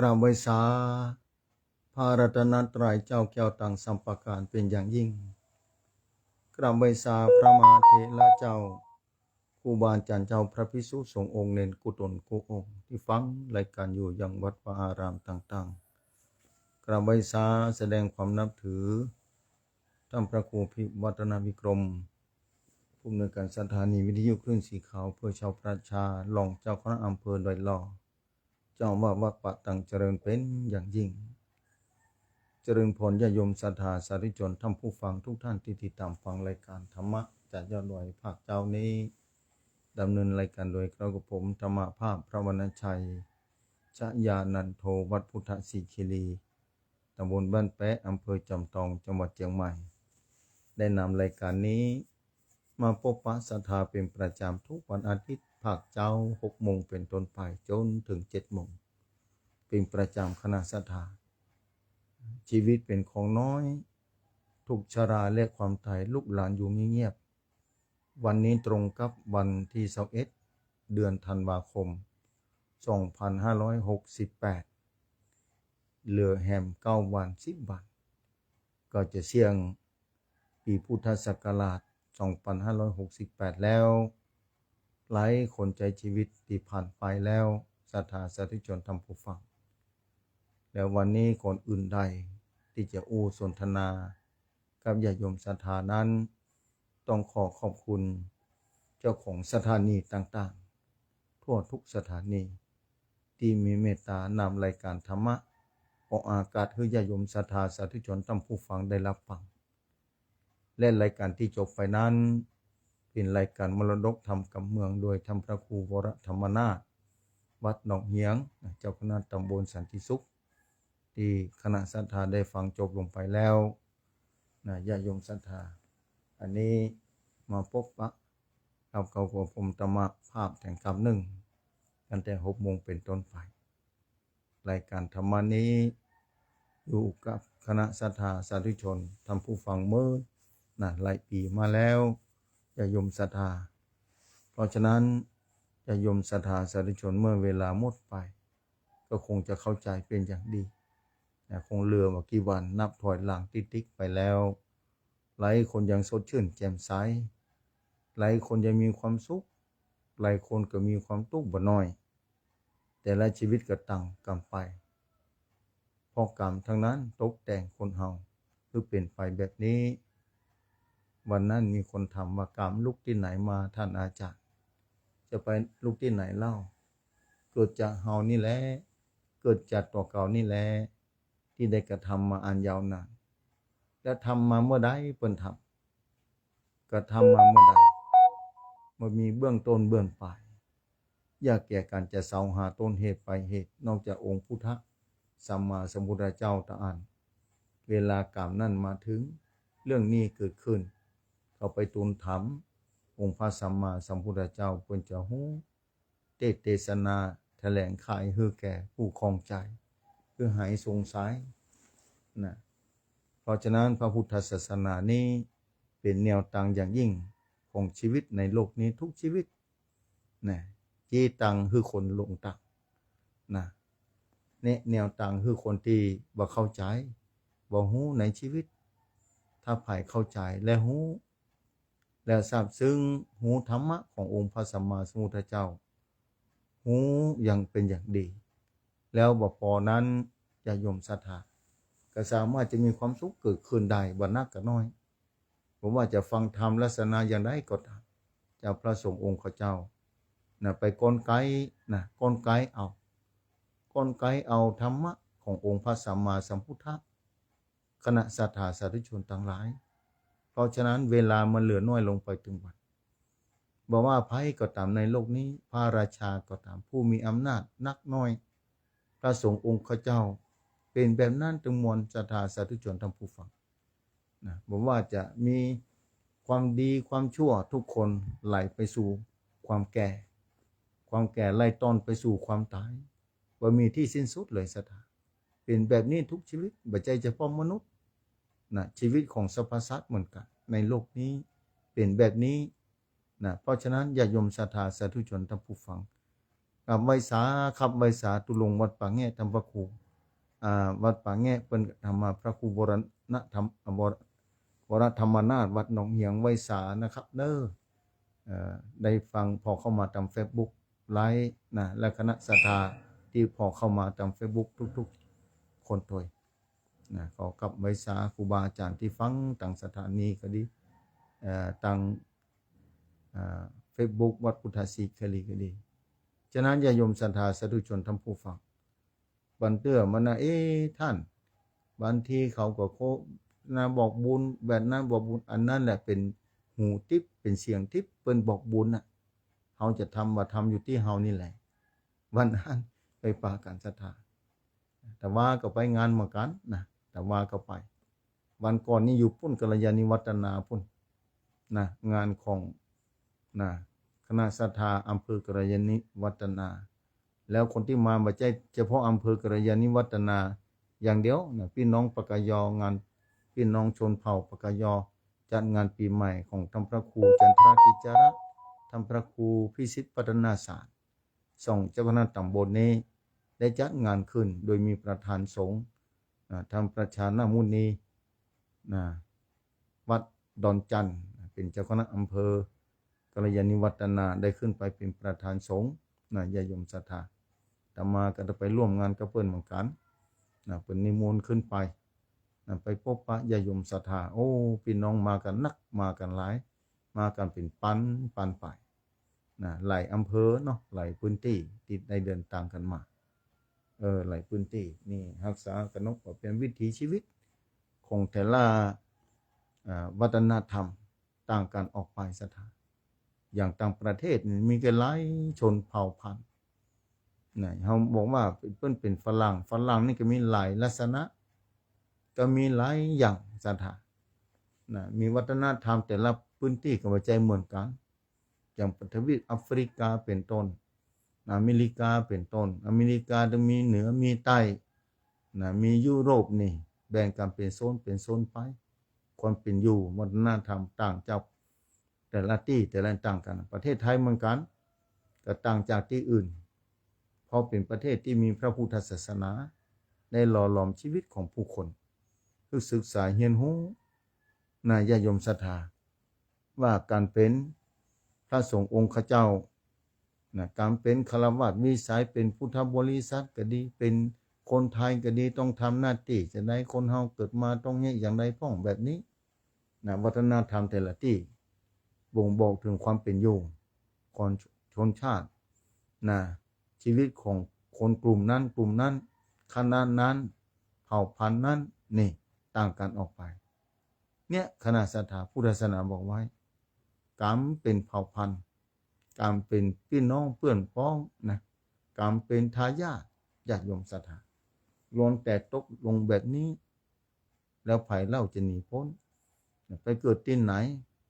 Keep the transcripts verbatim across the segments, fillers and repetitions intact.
กราบไหว้สาพระรัตนตรัยเจ้าแก้วตังสามประก๋านเป๋นอย่างยิ่ง กราบไหว้สาพระมหาเถระเจ้า ครูบาอาจ๋ารย์เจ้า พระภิกษุสงฆ์องค์เณรกู้ต๋นกู้องค์ ตี้ฟังรายก๋านอยู่ยังวัดวาอารามต่างๆ กราบไหว้สาแสดงความนับถือ ต้านพระครูพิวัฒนวิกรม ผู้อำนวยก๋านสถานีวิทยุคลื่นสีขาวเพื่อชาวประชา รองเจ้าคณะอำเภอดอยหล่อ เจ้าอาวาสวัดป่าตังเจริญเป๋นอย่างยิ่ง เจริญพรญาติโยมศรัทธาสาธุชนท่านผู้ฟังทุกท่านตี้ติดต๋ามฟังรายก๋านธรรมะจากยอดดอยภาคเจ๊านี้ ดำเนินรายก๋านโดยกระผมธรรมภาพพระวรรณชัย ชยานันโท วัดพุทธสิขิลี ต๋ำบลบ้านแป๊ะ อำเภอจอมตอง จังหวัดเจียงใหม่ ได้นำรายก๋านนี้มาปบปะศรัทธาเป๋นประจ๋ำทุกวันอาทิตย์ภาคเจ๊า หกโมงเป๋นต้นไปจ๋นเถิงเจ็ดโมง เป๋นประจ๋ำคณะศรัทธา ชีวิตเป๋นของน้อย ทุกข์ชราและความต๋าย ลูกหลานอยู่เงียบๆ วันนี้ตรงกับวันตี้ซาวเอ็ด เดือนธันวาคม สองพันห้าร้อยหกสิบแปด เหลือแหมเก้าวัน สิบวัน ก็จะเสี่ยงปี๋พุทธศักราช สองพันห้าร้อยหกสิบแปด แล้ว หลายคนใจ๊ชีวิตตี้ผ่านไปแล้ว ศรัทธาสาธุชนท่านผู้ฟัง แล้ววันนี้ก่อนอื่นใดตี้จะอู้สนทนากับญาติโยมศรัทธานั้น ต้องขอขอบคุณเจ้าของสถานีต่างๆ ทั่วทุกสถานี ตี้มีเมตตานำรายก๋านธรรมะออกอากาศหื้อญาติโยมศรัทธาสาธุชนท่านผู้ฟังได้รับฟัง และรายก๋านตี้จบไปนั้น เป๋นรายก๋านมรดกธรรมกำเมือง โดยท่านพระครูวรธรรมนาถ วัดหนองเฮียง เจ้าคณะตำบลสันติสุข ตี้คณะศรัทธาได้ฟังจบลงไปแล้ว นะ ญาติโยมศรัทธา อันนี้มาปบปะกับเก่ากับผมธรรมภาพแถงกำนึ่ง ตั้งแต่หกโมงเป๋นต้นไป รายก๋านธรรมะนี้อยู่กับคณะศรัทธาสาธุชนท่านผู้ฟังเมินนะ หลายปี๋มาแล้ว ญาติโยมศรัทธา เพราะฉะนั้น ญาติโยมศรัทธาสาธุชนเมื่อเวลาหมดไป ก็คงจะเข้าใจ๋เป๋นอย่างดีนะ คงเหลือบ่กี่วันนับถอยหลังติ๊กๆ ไปแล้ว หลายคนยังสดชื่นแจ่มใส หลายคนยังมีความสุข หลายคนก็มีความตุ๊กข์บ่น้อย แต่ละชีวิตก็ต่างกั๋นไป เพราะกรรมตังนั้นตกแต่งคนเฮาหื้อเป๋นไปแบบนี้ วันนั้นมีคนถามว่า กรรมลุกตี้ไหนมาท่านอาจารย์ จะไปลุกตี้ไหนเล่า เกิดจากเฮานี่แหละ เกิดจากตั๋วเก่านี่แหละ ตี้ได้กระทำมาอันยาวนาน แล้วทำมาเมื่อใดเปิ้นทำ กระทำมาเมื่อใด บ่มีเบื้องต้นเบื้องป๋าย ยากแก่ก๋านจะเสาะหาต้นเหตุปลายเหตุ นอกจากองค์พุทธสัมมาสัมพุทธเจ้าเต้าอั้น เวลากรรมนั้นมาเถิง เรื่องนี้เกิดขึ้น เข้าไปทูลถามองค์พระสัมมาสัมพุทธเจ้า เปิ้นจะฮู้ เตสน์เตสนาแถลงไขหื้อแก่ผู้ข้องใจ๋ หื้อหายสงสัยนะ เพราะฉะนั้นพระพุทธศาสนานี้เป๋นแนวตางอย่างยิ่งของชีวิตในโลกนี้ทุกชีวิตนะ จี้ตังหื้อคนหลงตังนะ แนะแนวตางหื้อคนตี้บ่เข้าใจ๋ บ่ฮู้ในชีวิต ถ้าใผเข้าใจ๋และฮู้ แล้วซาบซึ้งฮู้ธรรมะขององค์พระสัมมาสัมพุทธเจ้า ฮู้อย่างเป๋นอย่างดี แล้วบ่ปอนั้น ญาติโยมศรัทธา ก็สามารถจะมีความสุขเกิดขึ้นได้ บ่นักก็น้อย บ่ว่าจะฟังธรรมลักษณะอย่างใดก็ต๋าม จากพระสงฆ์องค์เจ้านะ ไปก้อนไก๊นะ ก้อนไก๊เอา ก้อนไก๊เอาธรรมะขององค์พระสัมมาสัมพุทธะ คณะศรัทธาสาธุชนตังหลาย เพราะฉะนั้นเวลามันเหลือน้อยลงไปตึงวัน บ่ว่าใผก็ต๋ามในโลกนี้ พระราชาก็ต๋าม ผู้มีอำนาจนักน้อย พระสงฆ์องค์เจ้า เป๋นแบบนั้นตึงมวลศรัทธาสาธุชนท่านผู้ฟังนะ บ่ว่าจะมีความดีความชั่ว ทุกคนไหลไปสู่ความแก่ ความแก่ไล่ต้อนไปสู่ความต๋าย บ่มีตี้สิ้นสุดเลยศรัทธา เป๋นแบบนี้ทุกชีวิต บ่ใจ้เฉพาะมนุษย์นะ ชีวิตของสรรพสัตว์เหมือนกั๋น ในโลกนี้เป๋นแบบนี้นะ เพราะฉะนั้นญาติโยมศรัทธาสาธุชนท่านผู้ฟัง กับไหว้สาครับ ไหว้สาตุ๊ลุงวัดป่าแงะ ธรรมพระครู อ่า วัดป่าแงะ เปิ้นธรรมพระครูวรณธรรม อ่า วร วรธรรมนาถ วัดหนองเหียง ไหว้สานะครับเน้อ เอ่อ ได้ฟังผ่อเข้ามาต๋ามเฟซบุ๊กไลฟ์นะ และคณะศรัทธาตี้ผ่อเข้ามาต๋ามเฟซบุ๊กทุกๆ คนตวยนะ ขอกับไหว้สาครูบาอาจ๋ารย์ตี้ฟังตางสถานีก็ดี เอ่อ ตาง อ่า เฟซบุ๊กวัดพุทธศรีคีรีก็ดี ฉะนั้นญาติโยมศรัทธาสาธุชนท่านผู้ฟัง บางเตื้อมานะ เอ๊ะ ท่าน บางทีเขาก็โฆษณาบอกบุญแบบนั้นบอกบุญ อันนั้นแหละเป๋นหูติ๊บ เป๋นเสียงติ๊บ เปิ้นบอกบุญน่ะ เฮาจะทำบ่ทำอยู่ตี้เฮานี่แหละ วันนั้นไปปากั๋นศรัทธา แต่ว่าก็ไปงานเหมือนกั๋นนะ แต่ว่าก็ไป วันก่อนนี้อยู่ปุ้นกัลยาณิวัฒนาปุ้นนะ งานของนะ คณะศรัทธาอำเภอกัลยาณิวัฒนา แล้วคนตี้มาบ่ใจ้เฉพาะอำเภอกัลยาณิวัฒนาอย่างเดียวนะ ปี้น้องปากกยอ งานปี้น้องชนเผ่าปากกยอ จัดงานปี๋ใหม่ของท่านพระครูจันทรกิจจาระ ท่านพระครูพิสิทธิ์พัฒนาสาร สองเจ้าคณะต๋ำบลนี้ได้จัดงานขึ้น โดยมีประธานสงฆ์ อ่า ท่านประชานามุนี นะ วัดดอนจันทน์ เป๋นเจ้าคณะอำเภอกัลยาณิวัฒนา ได้ขึ้นไปเป๋นประธานสงฆ์นะ ญาติโยมศรัทธา อาตมาก็ได้ไปร่วมงานกับเปิ้นเหมือนกั๋นนะ เปิ้นนิมนต์ขึ้นไปนะ ไปพบปะญาติโยมศรัทธา โอ้ ปี้น้องมากั๋นนัก มากั๋นหลาย มากั๋นเป๋นปัน ปันไปนะ หลายอำเภอเนาะ หลายพื้นตี้ตี้ได้เดินตางกั๋นมา เออ หลายพื้นตี้นี่ฮักษากั๋นเนาะ ก็เป๋นวิถีชีวิตของแต่ละ อ่า วัฒนธรรมต่างกั๋นออกไปศรัทธา อย่างต่างประเทศนี่มีกั๋นหลายชนเผ่าพันธุ์นะ เฮาบอกว่าเปิ้นเป๋นฝรั่ง ฝรั่งนี่ก็มีหลายลักษณะ ก็มีหลายอย่างศรัทธานะ มีวัฒนธรรมแต่ละพื้นตี้ก็บ่ใจ้เหมือนกั๋น อย่างทวีปแอฟริกาเป๋นต้น อเมริกาเป๋นต้น อเมริกาจะมีเหนือมีใต้นะ มียุโรปนี่ แบ่งกั๋นเป๋นโซน เป๋นโซนไป ความเป๋นอยู่ วัฒนธรรมต่างจากแต่ละตี้แต่ละต่างกั๋น ประเทศไทยเหมือนกั๋น ก็ต่างจากตี้อื่น เพราะเป๋นประเทศตี้มีพระพุทธศาสนา ได้หล่อหลอมชีวิตของผู้คน คือศึกษาเฮียนฮู้นะ ญาติโยมศรัทธา ว่าก๋านเป๋นพระสงฆ์องค์ข้าเจ้านะ ก๋านเป๋นฆราวาสวิสัย เป๋นพุทธบริษัทก็ดี เป๋นคนไทยก็ดี ต้องทำหน้าตี้จะใด คนเฮาเกิดมาต้องเยียะอย่างใดพ่องแบบนี้นะ วัฒนธรรมแต่ละตี้บ่งบอกเถิงความเป๋นอยู่ของชนชาตินะ ชีวิตของคนกลุ่มนั้น กลุ่มนั้น คณะนั้น เผ่าพันธุ์นั้น นี่ ต่างกั๋นออกไป เนี่ย คณะศรัทธาพุทธศาสนาบอกไว้ ก๋านเป๋นเผ่าพันธุ์ ก๋านเป๋นปี้น้องเปื้อนพ้องนะ ก๋านเป๋นทายาท ญาติโยมศรัทธา ล้วนแต่ตกลงแบบนี้ แล้วใผเล่าจะหนีป๊น ไปเกิดตี้ไหน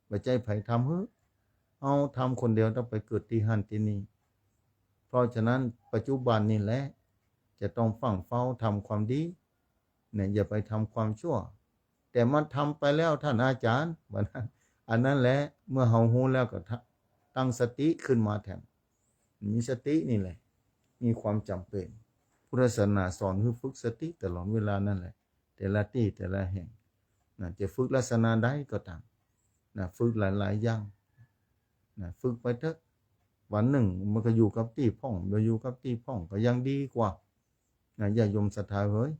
บ่ใจ้ใผทำหื้อ เฮาทำคนเดียว ต้องไปเกิดตี้หั้นตี้นี่ เพราะฉะนั้นปัจจุบันนี่แหละ จะต้องฟั่งเฝ้าทำความดีนะ อย่าไปทำความชั่ว แต่มันทำไปแล้วท่านอาจ๋ารย์ ว่านั้น อันนั้นแหละ เมื่อเฮาฮู้แล้วก็ตั้งสติขึ้นมาแถม มีสตินี่แหละ มีความจ๋ำเป๋น พุทธศาสนาสอนหื้อฝึกสติตลอดเวลานั่นแหละ แต่ละตี้แต่ละแห่งนะ จะฝึกลักษณะใดก็ต๋ามนะ ฝึกหลายๆ อย่างนะ ฝึกไปเต๊อะ วันนึ่งมันก็อยู่กับตี้พ่อง บ่อยู่กับตี้พ่องก็ยังดีกว่านะ ญาติโยมศรัทธาเหย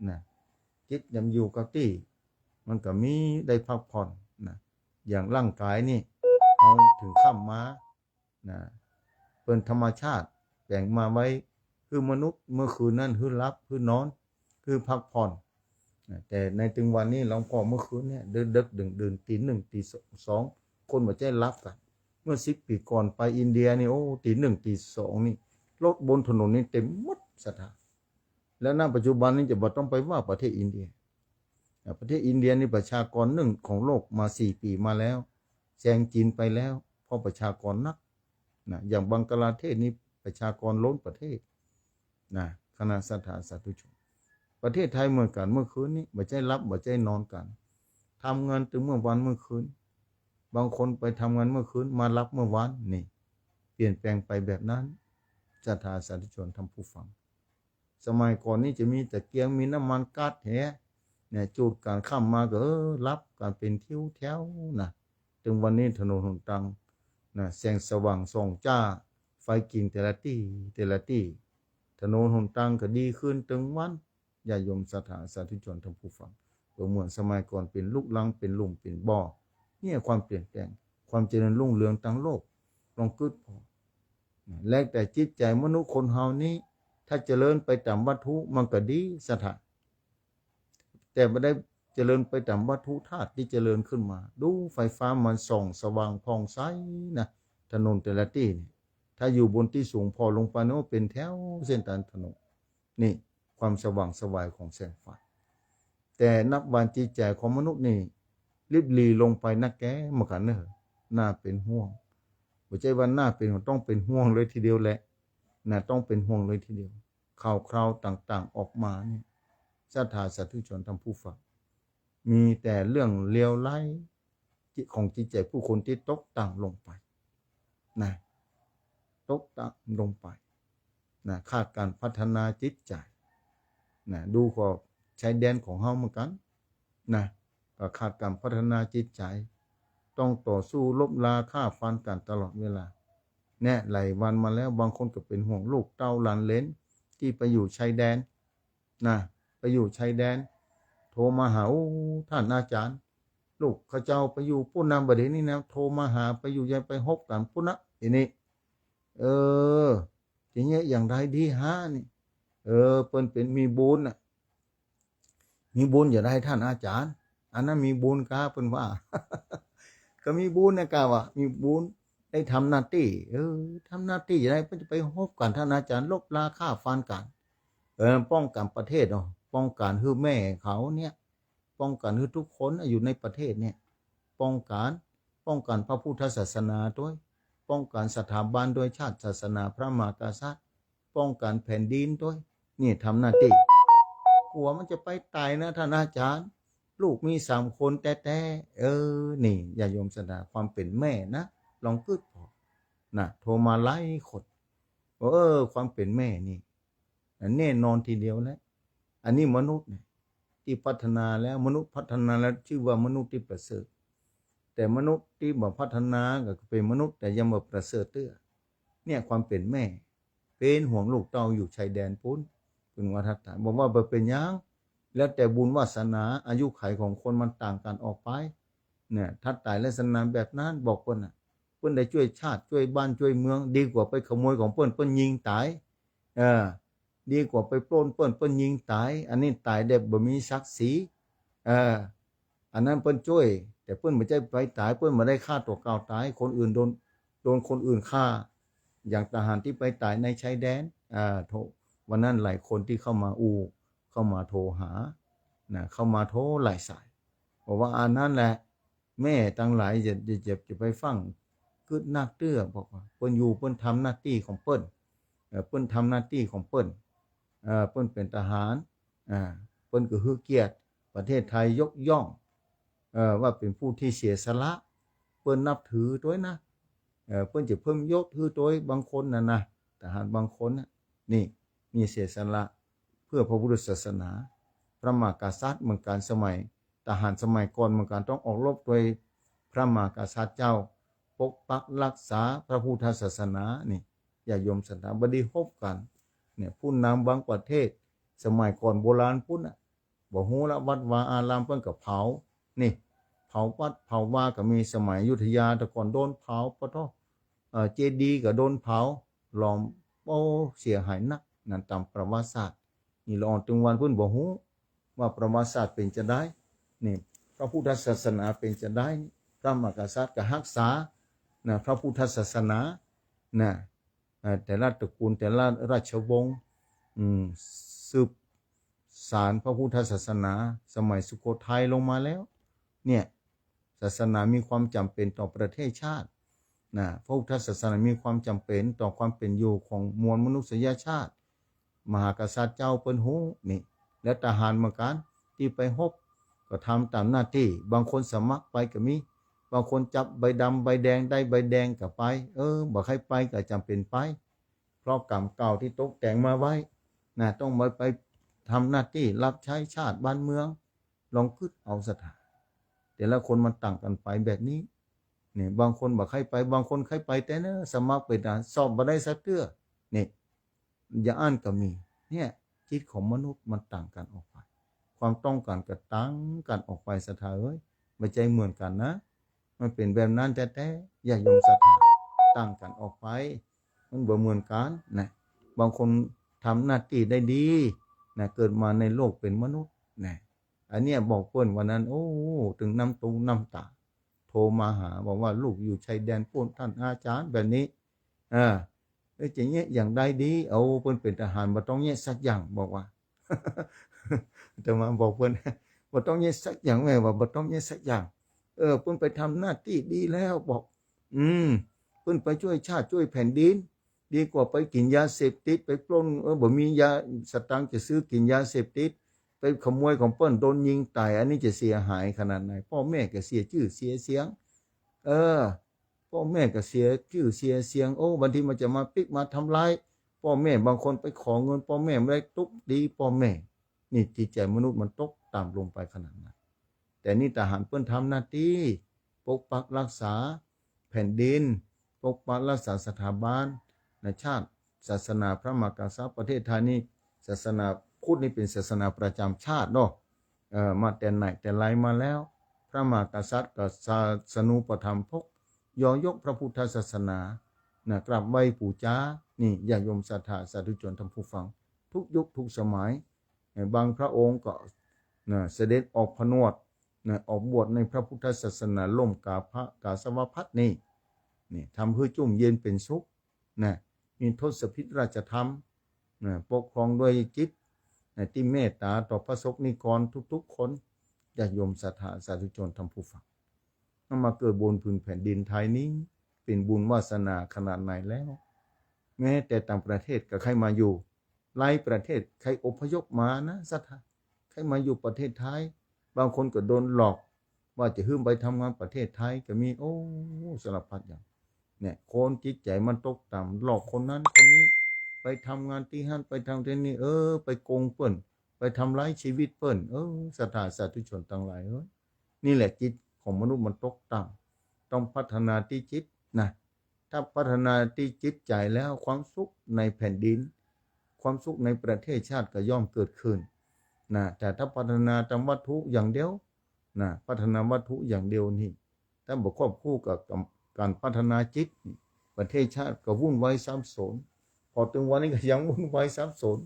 นะ จิตยังอยู่กับตี้ มันก็มีได้พักผ่อนนะ อย่างร่างก๋ายนี่ เฮาเถิงค่ำมา นะ เปิ้นธรรมชาติแบ่งมาไว้ คือมนุษย์เมื่อคืนนั้น คือหลับ คือนอน คือพักผ่อนนะ แต่ในตึงวันนี้หลวงพ่อเมื่อคืนเนี่ย ดึกๆ ดื่นๆ ตีหนึ่ง ตีสอง คนบ่ใจ้หลับกั๋น เมื่อสิบปี๋ก่อนไปอินเดียนี่ โอ้ ตีหนึ่ง ตีสองนี่ รถบนถนนนี่เต็มหมดศรัทธา แล้วณปัจจุบันนี้จะบ่ต้องไปว่าประเทศอินเดีย อ่ะ ประเทศอินเดียนี่ประชากรนึ่งของโลกมาสี่ปี๋มาแล้ว แซงจีนไปแล้ว เพราะประชากรนักนะ อย่างบังคลาเทศนี่ประชากรล้นประเทศนะ คณะศรัทธาสาธุชน ประเทศไทยเหมือนกั๋น เมื่อคืนนี้บ่ใจ้หลับบ่ใจ้นอนกั๋น ทำงานตึงเมื่อวันเมื่อคืน บางคนไปทำงานเมื่อคืน มาหลับเมื่อวาน นี่ เปลี่ยนแปลงไปแบบนั้น ศรัทธาสาธุชนท่านผู้ฟัง สมัยก่อนนี้จะมีตะเกียง มีน้ำมันก๊าซแห เนี่ย จูดกั๋นค่ำมาก็ เออ หลับกั๋นเป๋นทิวแถวนะ ตึงวันนี้ถนนหนตางนะ แสงสว่างส่องจ้า ไฟกิ๋งแต่ละตี้ แต่ละตี้ ถนนหนตางก็ดีขึ้นตึงวัน ญาติโยมศรัทธาสาธุชนท่านผู้ฟัง ก็เหมือนสมัยก่อนเป๋นลุกรัง เป๋นหลุม เป๋นบ่อ เนี่ยความเปลี่ยนแปลง ความเจริญรุ่งเรืองตางโลก ลองกึ๊ดผ่อ นะ แล้วแต่จิตใจ๋มนุษย์คนเฮานี้ ถ้าเจริญไปต๋ามวัตถุมันก็ดีศรัทธา แต่บ่ได้เจริญไปต๋ามวัตถุธาตุตี้เจริญขึ้นมา ดูไฟฟ้ามันส่องสว่างผ่องใสนะ ถนนแต่ละตี้เนี่ย ถ้าอยู่บนตี้สูงผ่อลงไปโน้นเป๋นแถวเส้นตางถนน นี่ความสว่างไสวของแสงไฟ แต่นับวันจิตใจ๋ของมนุษย์นี่ ลิบหลีลงไปนักแก่เหมือนกั๋นเน่อ น่าเป๋นห่วง บ่ใจ้ว่าน่าเป๋นห่วง ต้องเป๋นห่วงเลยทีเดียวแหละนะ ต้องเป๋นห่วงเลยทีเดียว ข่าวคราวต่างๆ ออกมาเนี่ย ศรัทธาสาธุชนท่านผู้ฟัง มีแต่เรื่องเลวร้าย จิตของจิตใจ๋ผู้คนตี้ตกต่ำลงไปนะ ตกต่ำลงไปนะ ขาดก๋านพัฒนาจิตใจ๋นะ ดูขอบชายแดนของเฮาเหมือนกั๋นนะ ก็ขาดก๋านพัฒนาจิตใจ๋ ต้องต่อสู้รบราฆ่าฟันกั๋นตลอดเวลา เนี่ย หลายวันมาแล้ว บางคนก็เป๋นห่วงลูกเต้าหลานเหลนตี้ไปอยู่ชายแดน นะ ไปอยู่ชายแดน โทรมาหา โอ้ ท่านอาจ๋ารย์ ลูกข้าเจ้าไปอยู่ปู๊นนะ บ่าเดี่ยวนี้นะ โทรมาหา ไปอยู่ใหญ่ ไปฮบกั๋นปู๊นนะ ทีนี้ เออ จะเยียะอย่างใดดีฮะนี่ เออ เปิ้นเป๋นมีบุญน่ะ มีบุญจะใดท่านอาจ๋ารย์ อันนั้นมีบุญกา เปิ้นว่า ก็มีบุญนะกาว่า มีบุญได้ทำหน้าตี้ เออ ทำหน้าตี้จะใด เปิ้นจะไปฮบกั๋นท่านอาจ๋ารย์ รบราฆ่าฟันกั๋น เออ ป้องกั๋นประเทศเนาะ ป้องกั๋นหื้อแม่เขาเนี่ย ป้องกั๋นหื้อทุกคนอยู่ในประเทศเนี่ย ป้องกั๋น ป้องกั๋นพระพุทธศาสนาตวย ป้องกั๋นสถาบันตวย ชาติศาสนาพระมหากษัตริย์ ป้องกั๋นแผ่นดินตวย นี่ทำหน้าตี้ กั๋วมันจะไปต๋ายนะท่านอาจ๋ารย์ ลูกมีสามคนแต๊ๆ เออ นี่ญาติโยมศรัทธา ความเป๋นแม่นะ ลองกึ๊ดผ่อนะ โทรมาหลายคน เออ ความเป๋นแม่นี่ แน่นอนทีเดียวแหละ อันนี้มนุษย์เนี่ย ตี้พัฒนาแล้ว มนุษย์พัฒนาแล้ว จื้อว่ามนุษย์ตี้ประเสริฐ แต่มนุษย์ตี้บ่พัฒนาก็เป๋นมนุษย์ แต่ยังบ่ประเสริฐเตื้อ เนี่ยความเป๋นแม่ เป๋นห่วงลูกเต้าอยู่ชายแดนปู๊น เปิ้นว่าทัดต๋าย บอกว่าบ่เป๋นหยัง แล้วแต่บุญวาสนา อายุขัยของคนมันต่างกั๋นออกไป เนี่ย ทัดต๋ายลักษณะแบบนั้น บอกเปิ้นน่ะ เปิ้นได้จ้วยชาติ จ้วยบ้าน จ้วยเมือง ดีกว่าไปขโมยของเปิ้น เปิ้นยิงต๋าย เออ ดีกว่าไปปล้นเปิ้น เปิ้นยิงต๋าย อันนี้ต๋ายแบบบ่มีศักดิ์ศรี เออ อันนั้นเปิ้นจ้วย แต่เปิ้นบ่ใจ้ไปต๋าย เปิ้นบ่ได้ฆ่าตั๋วเก่าต๋าย คนอื่นโดน โดนคนอื่นฆ่า อย่างทหารตี้ไปต๋ายในชายแดน อ่า โทร วันนั้นหลายคนตี้เข้ามาอู้ เข้ามาโทรหา นะ เข้ามาโทรหลายสาย บอกว่าอันนั้นแหละ แม่ตังหลายอย่า อย่า อย่า อย่าไปฟั่งกึ๊ดนักเตื้อ บอกว่าเปิ้นอยู่เปิ้นทำหน้าตี้ของเปิ้น เอ่อ เปิ้นทำหน้าตี้ของเปิ้น เอ่อ เปิ้นเป๋นทหาร อ่า เปิ้นก็หื้อเกียรติ ประเทศไทยยกย่อง เอ่อ ว่าเป๋นผู้ตี้เสียสละ เปิ้นนับถือตวยนะ เอ่อ เปิ้นจะเพิ่มยศหื้อตวย บางคนน่ะนะ ทหารบางคนน่ะ นี่ นี่เสียสละเพื่อพระพุทธศาสนา พระมหากษัตริย์เหมือนกั๋น สมัยทหารสมัยก่อนเหมือนกั๋น ต้องออกรบตวยพระมหากษัตริย์เจ้า ปกปักรักษาพระพุทธศาสนา นี่ ญาติโยมศรัทธา บ่ดีฮบกั๋น เนี่ย ผู้นำบางประเทศ สมัยก่อนโบราณปู๊นน่ะ บ่ฮู้ละ วัดวาอารามเปิ้นก็เผา นี่ เผาวัดเผาวาก็มี สมัยอยุธยาแต่ก่อนโดนเผา ปะท้อ เอ่อ เจดีย์ก็โดนเผา ล้อม โอ้ เสียหายนัก นั่นต๋ามประวัติศาสตร์ นี่ละอ่อนตึงวันเปิ้นบ่ฮู้ว่าประวัติศาสตร์เป๋นจาใด นี่ พระพุทธศาสนาเป๋นจาใด พระมหากษัตริย์ก็ฮักษา นะ พระพุทธศาสนา นะ เอ่อ แต่ละตระกูล แต่ละราชวงศ์ อืม สืบสานพระพุทธศาสนา สมัยสุโขทัยลงมาแล้ว เนี่ย ศาสนามีความจ๋ำเป๋นต่อประเทศชาติ นะ พระพุทธศาสนามีความจ๋ำเป๋นต่อความเป๋นอยู่ของมวลมนุษยชาติ มหากษัตริย์เจ้าเปิ้นฮู้ นี่ แล้วทหารเหมือนกั๋น ตี้ไปฮบ ก็ทำต๋ามหน้าตี้ บางคนสมัครไปก็มี บางคนจับใบดำใบแดง ได้ใบแดงก็ไป เออ บ่ใค่ไปก็จ๋ำเป๋นไป ราะกรรมเก่าตี้ตกแต่งมาไว้ นะ ต้องมาไปทำหน้าตี้รับใจ๊ชาติบ้านเมือง ลองกึ๊ดเอาศรัทธา แต่ละคนมันต่างกั๋นไปแบบนี้ นี่ บางคนบ่ใค่ไป บางคนใค่ไปแต๊เน่อ สมัครเป๋นทหาร สอบบ่ได้สักเตื้อ นี่ อย่างอั้นก็มี เนี่ย จิตของมนุษย์มันต่างกั๋นออกไป ความต้องก๋านก็ต่างกั๋นออกไป ศรัทธาเอ๋ย บ่ใจ้เหมือนกั๋นนะ มันเป๋นแบบนั้นแต๊ๆ ญาติโยมศรัทธา ต่างกั๋นออกไป มันบ่เหมือนกั๋นนะ บางคนทำหน้าตี้ได้ดีนะ เกิดมาในโลกเป๋นมนุษย์นะ อันเนี้ยบอกเปิ้นวันนั้น โอ้ ตึงน้ำตุ๊กน้ำต๋า โทรมาหาบอกว่า "ลูกอยู่ชายแดนปู๊น ต้านอาจ๋ารย์" แบบนี้ เออ เอ้ย จะเยียะอย่างใดดี เอาเปิ้นเป๋นทหาร บ่ต้องเยียะสักอย่าง บอกว่า อาตมาบอกเปิ้น "บ่ต้องเยียะสักอย่าง" แม่ว่า "บ่ต้องเยียะสักอย่าง เออ เปิ้นไปทำหน้าตี้ดีแล้ว" บอก อืม เปิ้นไปจ้วยชาติจ้วยแผ่นดิน ดีกว่าไปกิ๋นยาเสพติด ไปปล้น เออ บ่มียาสตางค์จะซื้อกิ๋นยาเสพติด ไปขโมยของเปิ้น โดนยิงต๋าย อันนี้จะเสียหายขนาดไหน ป้อแม่ก็เสียจื้อเสียเสียง เออ ป้อแม่ก็เสียจื้อเสียเสียง โอ้ บางทีมันจะมาปิ๊กมาทำร้ายป้อแม่ บางคนไปขอเงินป้อแม่บ่ได้ ตุ๊บตีป้อแม่ นี่จิตใจ๋มนุษย์มันตกต่ำลงไปขนาดนั้น แต่นี่ทหารเปิ้นทำหน้าตี้ปกปักรักษาแผ่นดิน ปกปักรักษาสถาบันนะ ชาติ ศาสนาพระมหากษัตริย์ ประเทศไทยนี่ ศาสนาพุทธนี่เป๋นศาสนาประจำชาติเนาะ เอ่อ มาแต่ไหนแต่ไรมาแล้ว พระมหากษัตริย์กับศาสนูปถัมภก ยอยกพระพุทธศาสนานะ กราบไหว้ปู๋จา นี่ ญาติโยมศรัทธาสาธุชนท่านผู้ฟัง ทุกยุคทุกสมัย เอ่อ บางพระองค์ก็นะ เสด็จออกผนวดนะ ออกบวชในพระพุทธศาสนา ล่มกาพระกาสาวพัสต์นี่ นี่ ทำหื้อจุ่มเย็นเป๋นสุขนะ มีทศพิธราชธรรมนะ ปกครองด้วยจิตนะ ตี้เมตต๋าต่อพระสงฆ์นิกรทุกๆ คน ญาติโยมศรัทธาสาธุชนท่านผู้ฟัง นำมาเกิดบนผืนแผ่นดินไทยนี้ เป๋นบุญวาสนาขนาดไหนแล้ว แม้แต่ต่างประเทศก็ใค่มาอยู่ หลายประเทศใค่อพยพมานะ ศรัทธา ใค่มาอยู่ประเทศไทย บางคนก็โดนหลอก ว่าจะหื้อไปทำงานประเทศไทยก็มี โอ้ สารพัดอย่าง เนี่ย คนจิตใจ๋มันตกต่ำ หลอกคนนั้นคนนี้ ไปทำงานตี้หั้น ไปทำตี้นี่ เออ ไปโกงเปิ้น ไปทำร้ายชีวิตเปิ้น เออ ศรัทธาสาธุชนตังหลายเอ้ย นี่แหละจิตของมนุษย์มันตกต่ำ ต้องพัฒนาตี้จิตนะ ถ้าพัฒนาตี้จิตใจ๋แล้ว ความสุขในแผ่นดิน ความสุขในประเทศชาติก็ย่อมเกิดขึ้นนะ แต่ถ้าพัฒนาตามวัตถุอย่างเดียวนะ พัฒนาวัตถุอย่างเดียวนี่ ถ้าบ่ควบคู่กับ กับก๋านพัฒนาจิตนี่ ประเทศชาติก็วุ่นวายสับสน พอเถิงวันนี้ก็ยังวุ่นวายสับสน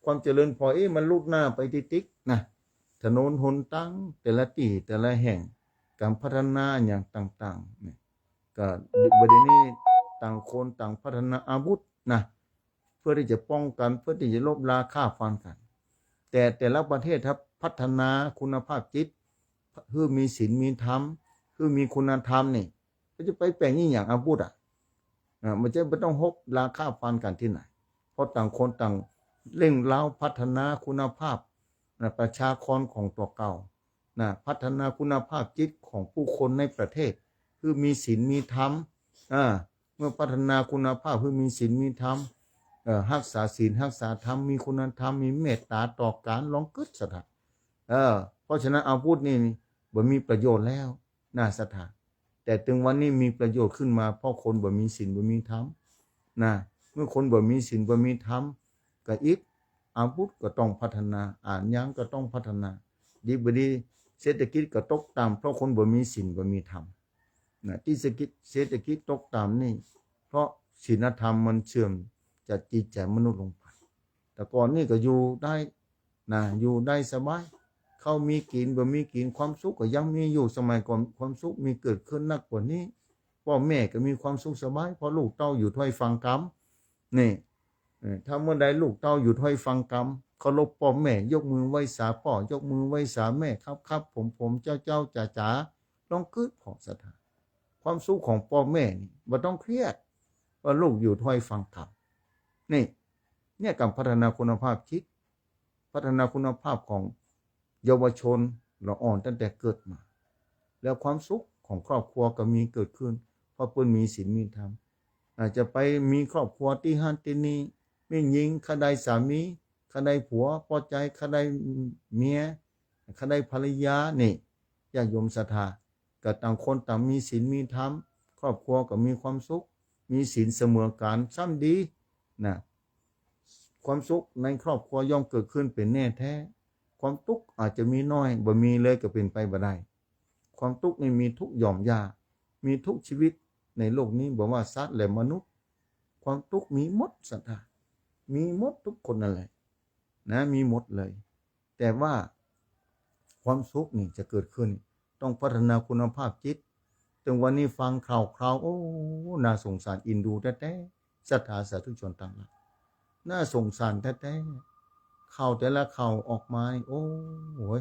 ความเจริญพอ เอ๊ะ มันลุดหน้าไปติ๊กๆ นะ ถนนหนตางแต่ละตี้แต่ละแห่ง ก๋านพัฒนาอะหยังต่างๆ เนี่ย ก็บ่ดีนี่ ต่างคนต่างพัฒนาอาวุธนะ เพื่อตี้จะป้องกั๋น เพื่อตี้จะลบราฆ่าฟันกั๋น แต่แต่ละประเทศถ้าพัฒนาคุณภาพจิต หื้อมีศีลมีธรรม หื้อมีคุณธรรมนี่ ก็จะไปแป๋งอี่หยังอาวุธอะ อ่า มันจะบ่ต้องลบราฆ่าฟันกั๋นตี้ไหน เพราะต่างคนต่างเร่งเร้าพัฒนาคุณภาพนะ ประชากรของตั๋วเก่านะ พัฒนาคุณภาพจิตของผู้คนในประเทศ หื้อมีศีลมีธรรม อ่า เมื่อพัฒนาคุณภาพ หื้อมีศีลมีธรรม เอ่อ ฮักษาศีลฮักษาธรรม มีคุณธรรม มีเมตต๋าต่อกั๋น ลองกึ๊ดศรัทธา เออ เพราะฉะนั้นอาวุธนี่บ่มีประโยชน์แล้วนะ ศรัทธา แต่เถิงวันนี้มีประโยชน์ขึ้นมา เพราะคนบ่มีศีลบ่มีธรรมนะ เมื่อคนบ่มีศีลบ่มีธรรม ก็อิด อาวุธก็ต้องพัฒนา อะหยังก็ต้องพัฒนา ดีบ่ดี เศรษฐกิจก็ตกต่ำ เพราะคนบ่มีศีลบ่มีธรรมนะ ตี้เศรษฐกิจ เศรษฐกิจตกต่ำนี่ เพราะศีลธรรมมันเสื่อมจากจิตใจ๋มนุษย์ลงไป แต่ก่อนนี่ก็อยู่ได้นะ อยู่ได้สบาย ข้าวมีกิ๋น บ่มีกิ๋น ความสุขก็ยังมีอยู่ สมัยก่อนความสุขมีเกิดขึ้นนักกว่านี้ ป้อแม่ก็มีความสุขสบาย เพราะลูกเต้าอยู่ถ้อยฟังกำ นี่ เออ ถ้าเมื่อใดลูกเต้าอยู่ถ้อยฟังกำ เคารพป้อแม่ ยกมือไหว้สาป้อ ยกมือไหว้สาแม่ ครับครับ ผมผม เจ้าเจ้า จ๋าจ๋า ลองกึ๊ดผ่อศรัทธา ความสุขของป้อแม่นี่บ่ต้องเครียด ว่าลูกอยู่ถ้อยฟังกำ นี่ เนี่ยก๋านพัฒนาคุณภาพจิต พัฒนาคุณภาพของเยาวชนละอ่อนตั้งแต่เกิดมา แล้วความสุขของครอบครัวก็มีเกิดขึ้น เพราะเปิ้นมีศีลมีธรรม อาจจะไปมีครอบครัวตี้หั้นตี้นี่ แม่ญิงข้าได้สามี ข้าได้ผัว ปอใจ๋ข้าได้เมีย ข้าได้ภรรยา นี่ ญาติโยมศรัทธา ก็ต่างคนต่างมีศีลมีธรรม ครอบครัวก็มีความสุข มีศีลเสมอกั๋น ซ้ำดี นะ ความสุขในครอบครัวย่อมเกิดขึ้นเป๋นแน่แต๊ ความตุ๊กข์อาจจะมีน้อย บ่มีเลยก็เป๋นไปบ่ได้ ความตุ๊กข์นี่มีทุกหย่อมหญ้า มีทุกชีวิตในโลกนี้ บ่ว่าสัตว์และมนุษย์ ความตุ๊กข์มีหมดศรัทธา มีหมดทุกคนนั่นแหละ นะ มีหมดเลย แต่ว่าความสุขนี่จะเกิดขึ้น ต้องพัฒนาคุณภาพจิต ตึงวันนี้ฟังข่าวคราว โอ้ น่าสงสารเอ็นดูแต๊ๆ ศรัทธาสาธุชนตังหลาย น่าสงสารแต๊ๆ ข่าวแต่ละข่าวออกมานี่ โอ้ โหย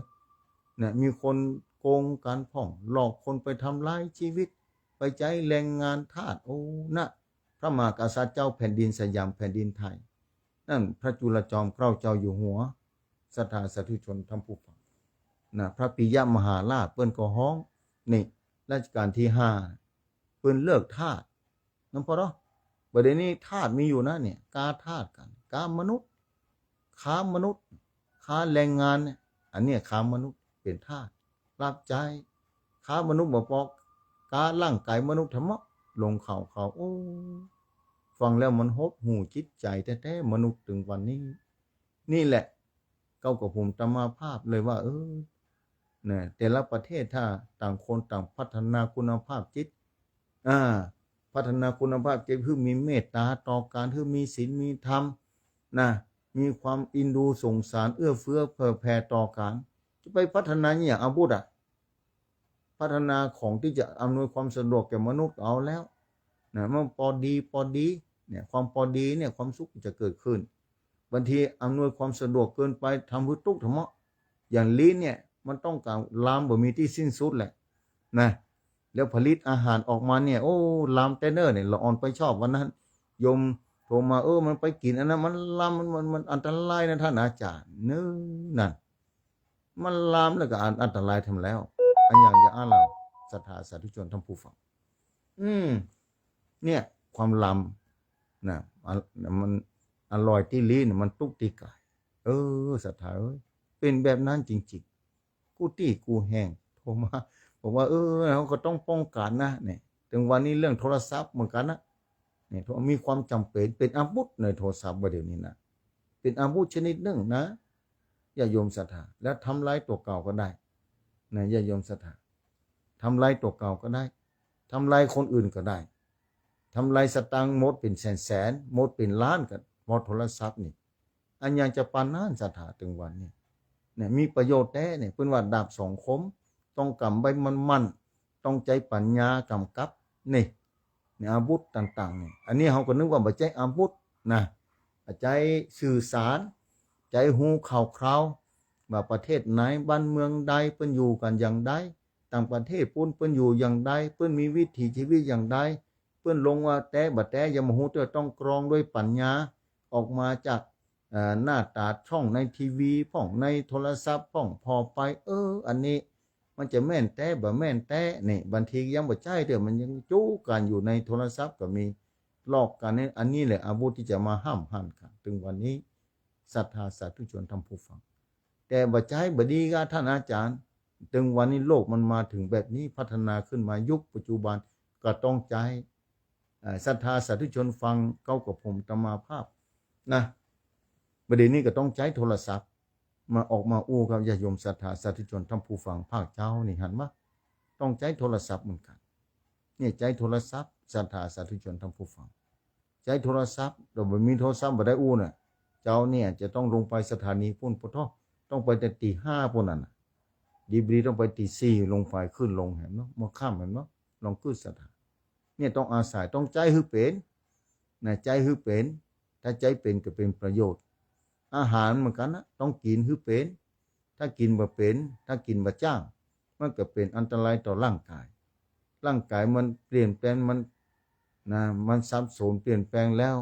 เนี่ย มีคนโกงกั๋นพ่อง หลอกคนไปทำลายชีวิต ไปใจ๊แรงงานทาส โอ้ นะ พระมหากษัตริย์เจ้าแผ่นดินสยามแผ่นดินไทย นั่นพระจุลจอมเกล้าเจ้าอยู่หัว ศรัทธาสาธุชนท่านผู้ฟัง นะ พระปิยมหาราชเปิ้นก็ฮ้อง นี่ รัชกาลตี้ห้า เปิ้นเลิกทาส นะพ่อเนาะ บ่าเดี่ยวนี้ทาสมีอยู่นะเนี่ย ก๊าทาสกั๋น ก๊ามนุษย์ ค้ามนุษย์ ค้าแรงงานเนี่ย อันเนี้ยค้ามนุษย์ เป๋นทาส รับใจ๊ ค้ามนุษย์บ่ปอ ก๊าร่างก๋ายมนุษย์ทำเมาะ ลงข่าวคราว โอ้ ฟังแล้วมันหดหู่จิตใจ๋แต๊ๆ มนุษย์ตึงวันนี้ นี่แหละ เก๊ากับผมอาตมาภาพเลยว่า เออ นะ แต่ละประเทศถ้าต่างคนต่างพัฒนาคุณภาพจิต อ่า พัฒนาคุณภาพจิต หื้อมีเมตต๋าต่อกั๋น หื้อมีศีลมีธรรม นะ มีความเอ็นดูสงสาร เอื้อเฟื้อเผื่อแผ่ต่อกั๋น จะไปพัฒนาเนี่ยอาวุธอะ พัฒนาของตี้จะอำนวยความสะดวกแก่มนุษย์เอาแล้ว นะ มันปอดีปอดี เนี่ย ความปอดีเนี่ย ความสุขจะเกิดขึ้น บางทีอำนวยความสะดวกเกินไป ทำหื้อตุ๊กข์ทำเมาะ อย่างลิ้นเนี่ย มันต้องก๋านลามบ่มีตี้สิ้นสุดแหละ นะ แล้วผลิตอาหารออกมาเนี่ย โอ้ ลามแต๊เน่อเนี่ย ละอ่อนไปชอบวันนั้น โยมโทรมา เออ มันไปกิ๋นอันนั้น มันลาม มัน มัน มันอันตรายนะท่านอาจารย์ เน่อ นั่น มันลามแล้วก็อัน อันตรายทำแล้ว อันอย่างจะอ้างเล่า ศรัทธาสาธุชนท่านผู้ฟัง อืม เนี่ย ความลาม นะ อัน มันอร่อยตี้ลิ้น มันตุ๊กข์ตี้ก๋าย เออ ศรัทธาเอ้ย เป๋นแบบนั้นจริงๆ กู้ตี้กู้แห่งโทรมา บอกว่า เออ เฮาก็ต้องป้องกั๋นนะ เนี่ย ตึงวันนี้เรื่องโทรศัพท์เหมือนกั๋นนะ เนี่ย มีความจ๋ำเป๋น เป๋นอาวุธในโทรศัพท์บ่าเดี่ยวนี้นะ เป๋นอาวุธชนิดนึ่งนะ ญาติโยมศรัทธา แล้วทำลายตั๋วเก่าก็ได้ นะ ญาติโยมศรัทธา ทำลายตั๋วเก่าก็ได้ ทำลายคนอื่นก็ได้ ทำลายสตางค์หมดเป๋นแสนๆ หมดเป๋นล้านก็เพราะโทรศัพท์นี่ อันอย่างจะปานนั้นศรัทธา ตึงวันนี้ เนี่ย มีประโยชน์แต๊เนี่ย เปิ้นว่าดาบสองคม ต้องกำไว้มั่นๆ ต้องใจ๊ปัญญากำกับ นี่ เนี่ย อาวุธต่างๆ เนี่ย อันนี้เฮาก็นึกว่าบ่ใจ้อาวุธนะ ใจ๊สื่อสาร ใจ๊ฮู้ข่าวคราว ว่าประเทศไหน บ้านเมืองใด เปิ้นอยู่กั๋นอย่างใด ต่างประเทศปู๊นเปิ้นอยู่อย่างใด เปิ้นมีวิถีชีวิตอย่างใด เปิ้นลงว่าแต๊บ่แต๊ อย่ามาฮู้เตื้อ ต้องกรองด้วยปัญญา ออกมาจาก เอ่อ หน้าต๋าช่องในทีวีพ่อง ในโทรศัพท์พ่อง ผ่อไป เออ อันนี้มันจะแม่นแต๊บ่แม่นแต๊ นี่ บางทียังบ่ใจ้เตื้อ มันยังจู๊กั๋นอยู่ในโทรศัพท์ก็มี หลอกกั๋นนี่ อันนี้แหละอาวุธตี้จะมาห้ามหันกั๋น ตึงวันนี้ ศรัทธาสาธุชนท่านผู้ฟัง แต่บ่ใจ้บ่ดีก้าท่านอาจารย์ ตึงวันนี้โลกมันมาเถิงแบบนี้ พัฒนาขึ้นมายุคปัจจุบันก็ต้องใจ๊ เอ่อ ศรัทธาสาธุชนฟังเก๊ากับผมอาตมาภาพนะ บ่าเดี่ยวนี้ก็ต้องใจ๊โทรศัพท์ มาออกมาอู้กับญาติโยมศรัทธาสาธุชนท่านผู้ฟังภาคเจ๊านี่ หันว่าต้องใจ๊โทรศัพท์เหมือนกั๋น เนี่ย ใจ๊โทรศัพท์ ศรัทธาสาธุชนท่านผู้ฟัง ใจ๊โทรศัพท์ แต่บ่มีโทรศัพท์บ่ได้อู้น่ะ เจ๊าเนี่ยจะต้องลงไปสถานีปู๊น ปะโธ่ ต้องไปแต่ตี๋ห้าปู๊นนั่นน่ะ ดีบ่ดีต้องไปตี๋สี่ลงไป ขึ้นลงแหมเนาะ เมื่อค่ำแหมเนาะ ลองกึ๊ดศรัทธา เนี่ยต้องอาศัย ต้องใจ๊หื้อเป๋น นะ ใจ๊หื้อเป๋น ถ้าใจ๊เป๋นก็เป๋นประโยชน์ อาหารเหมือนกั๋นนะ ต้องกิ๋นหื้อเป๋น ถ้ากิ๋นบ่เป๋น ถ้ากิ๋นบ่จ้าง มันก็เป๋นอันตรายต่อร่างก๋าย ร่างก๋ายมันเปลี่ยนแปลง มัน นะ มันสับสนเปลี่ยนแปลงแล้ว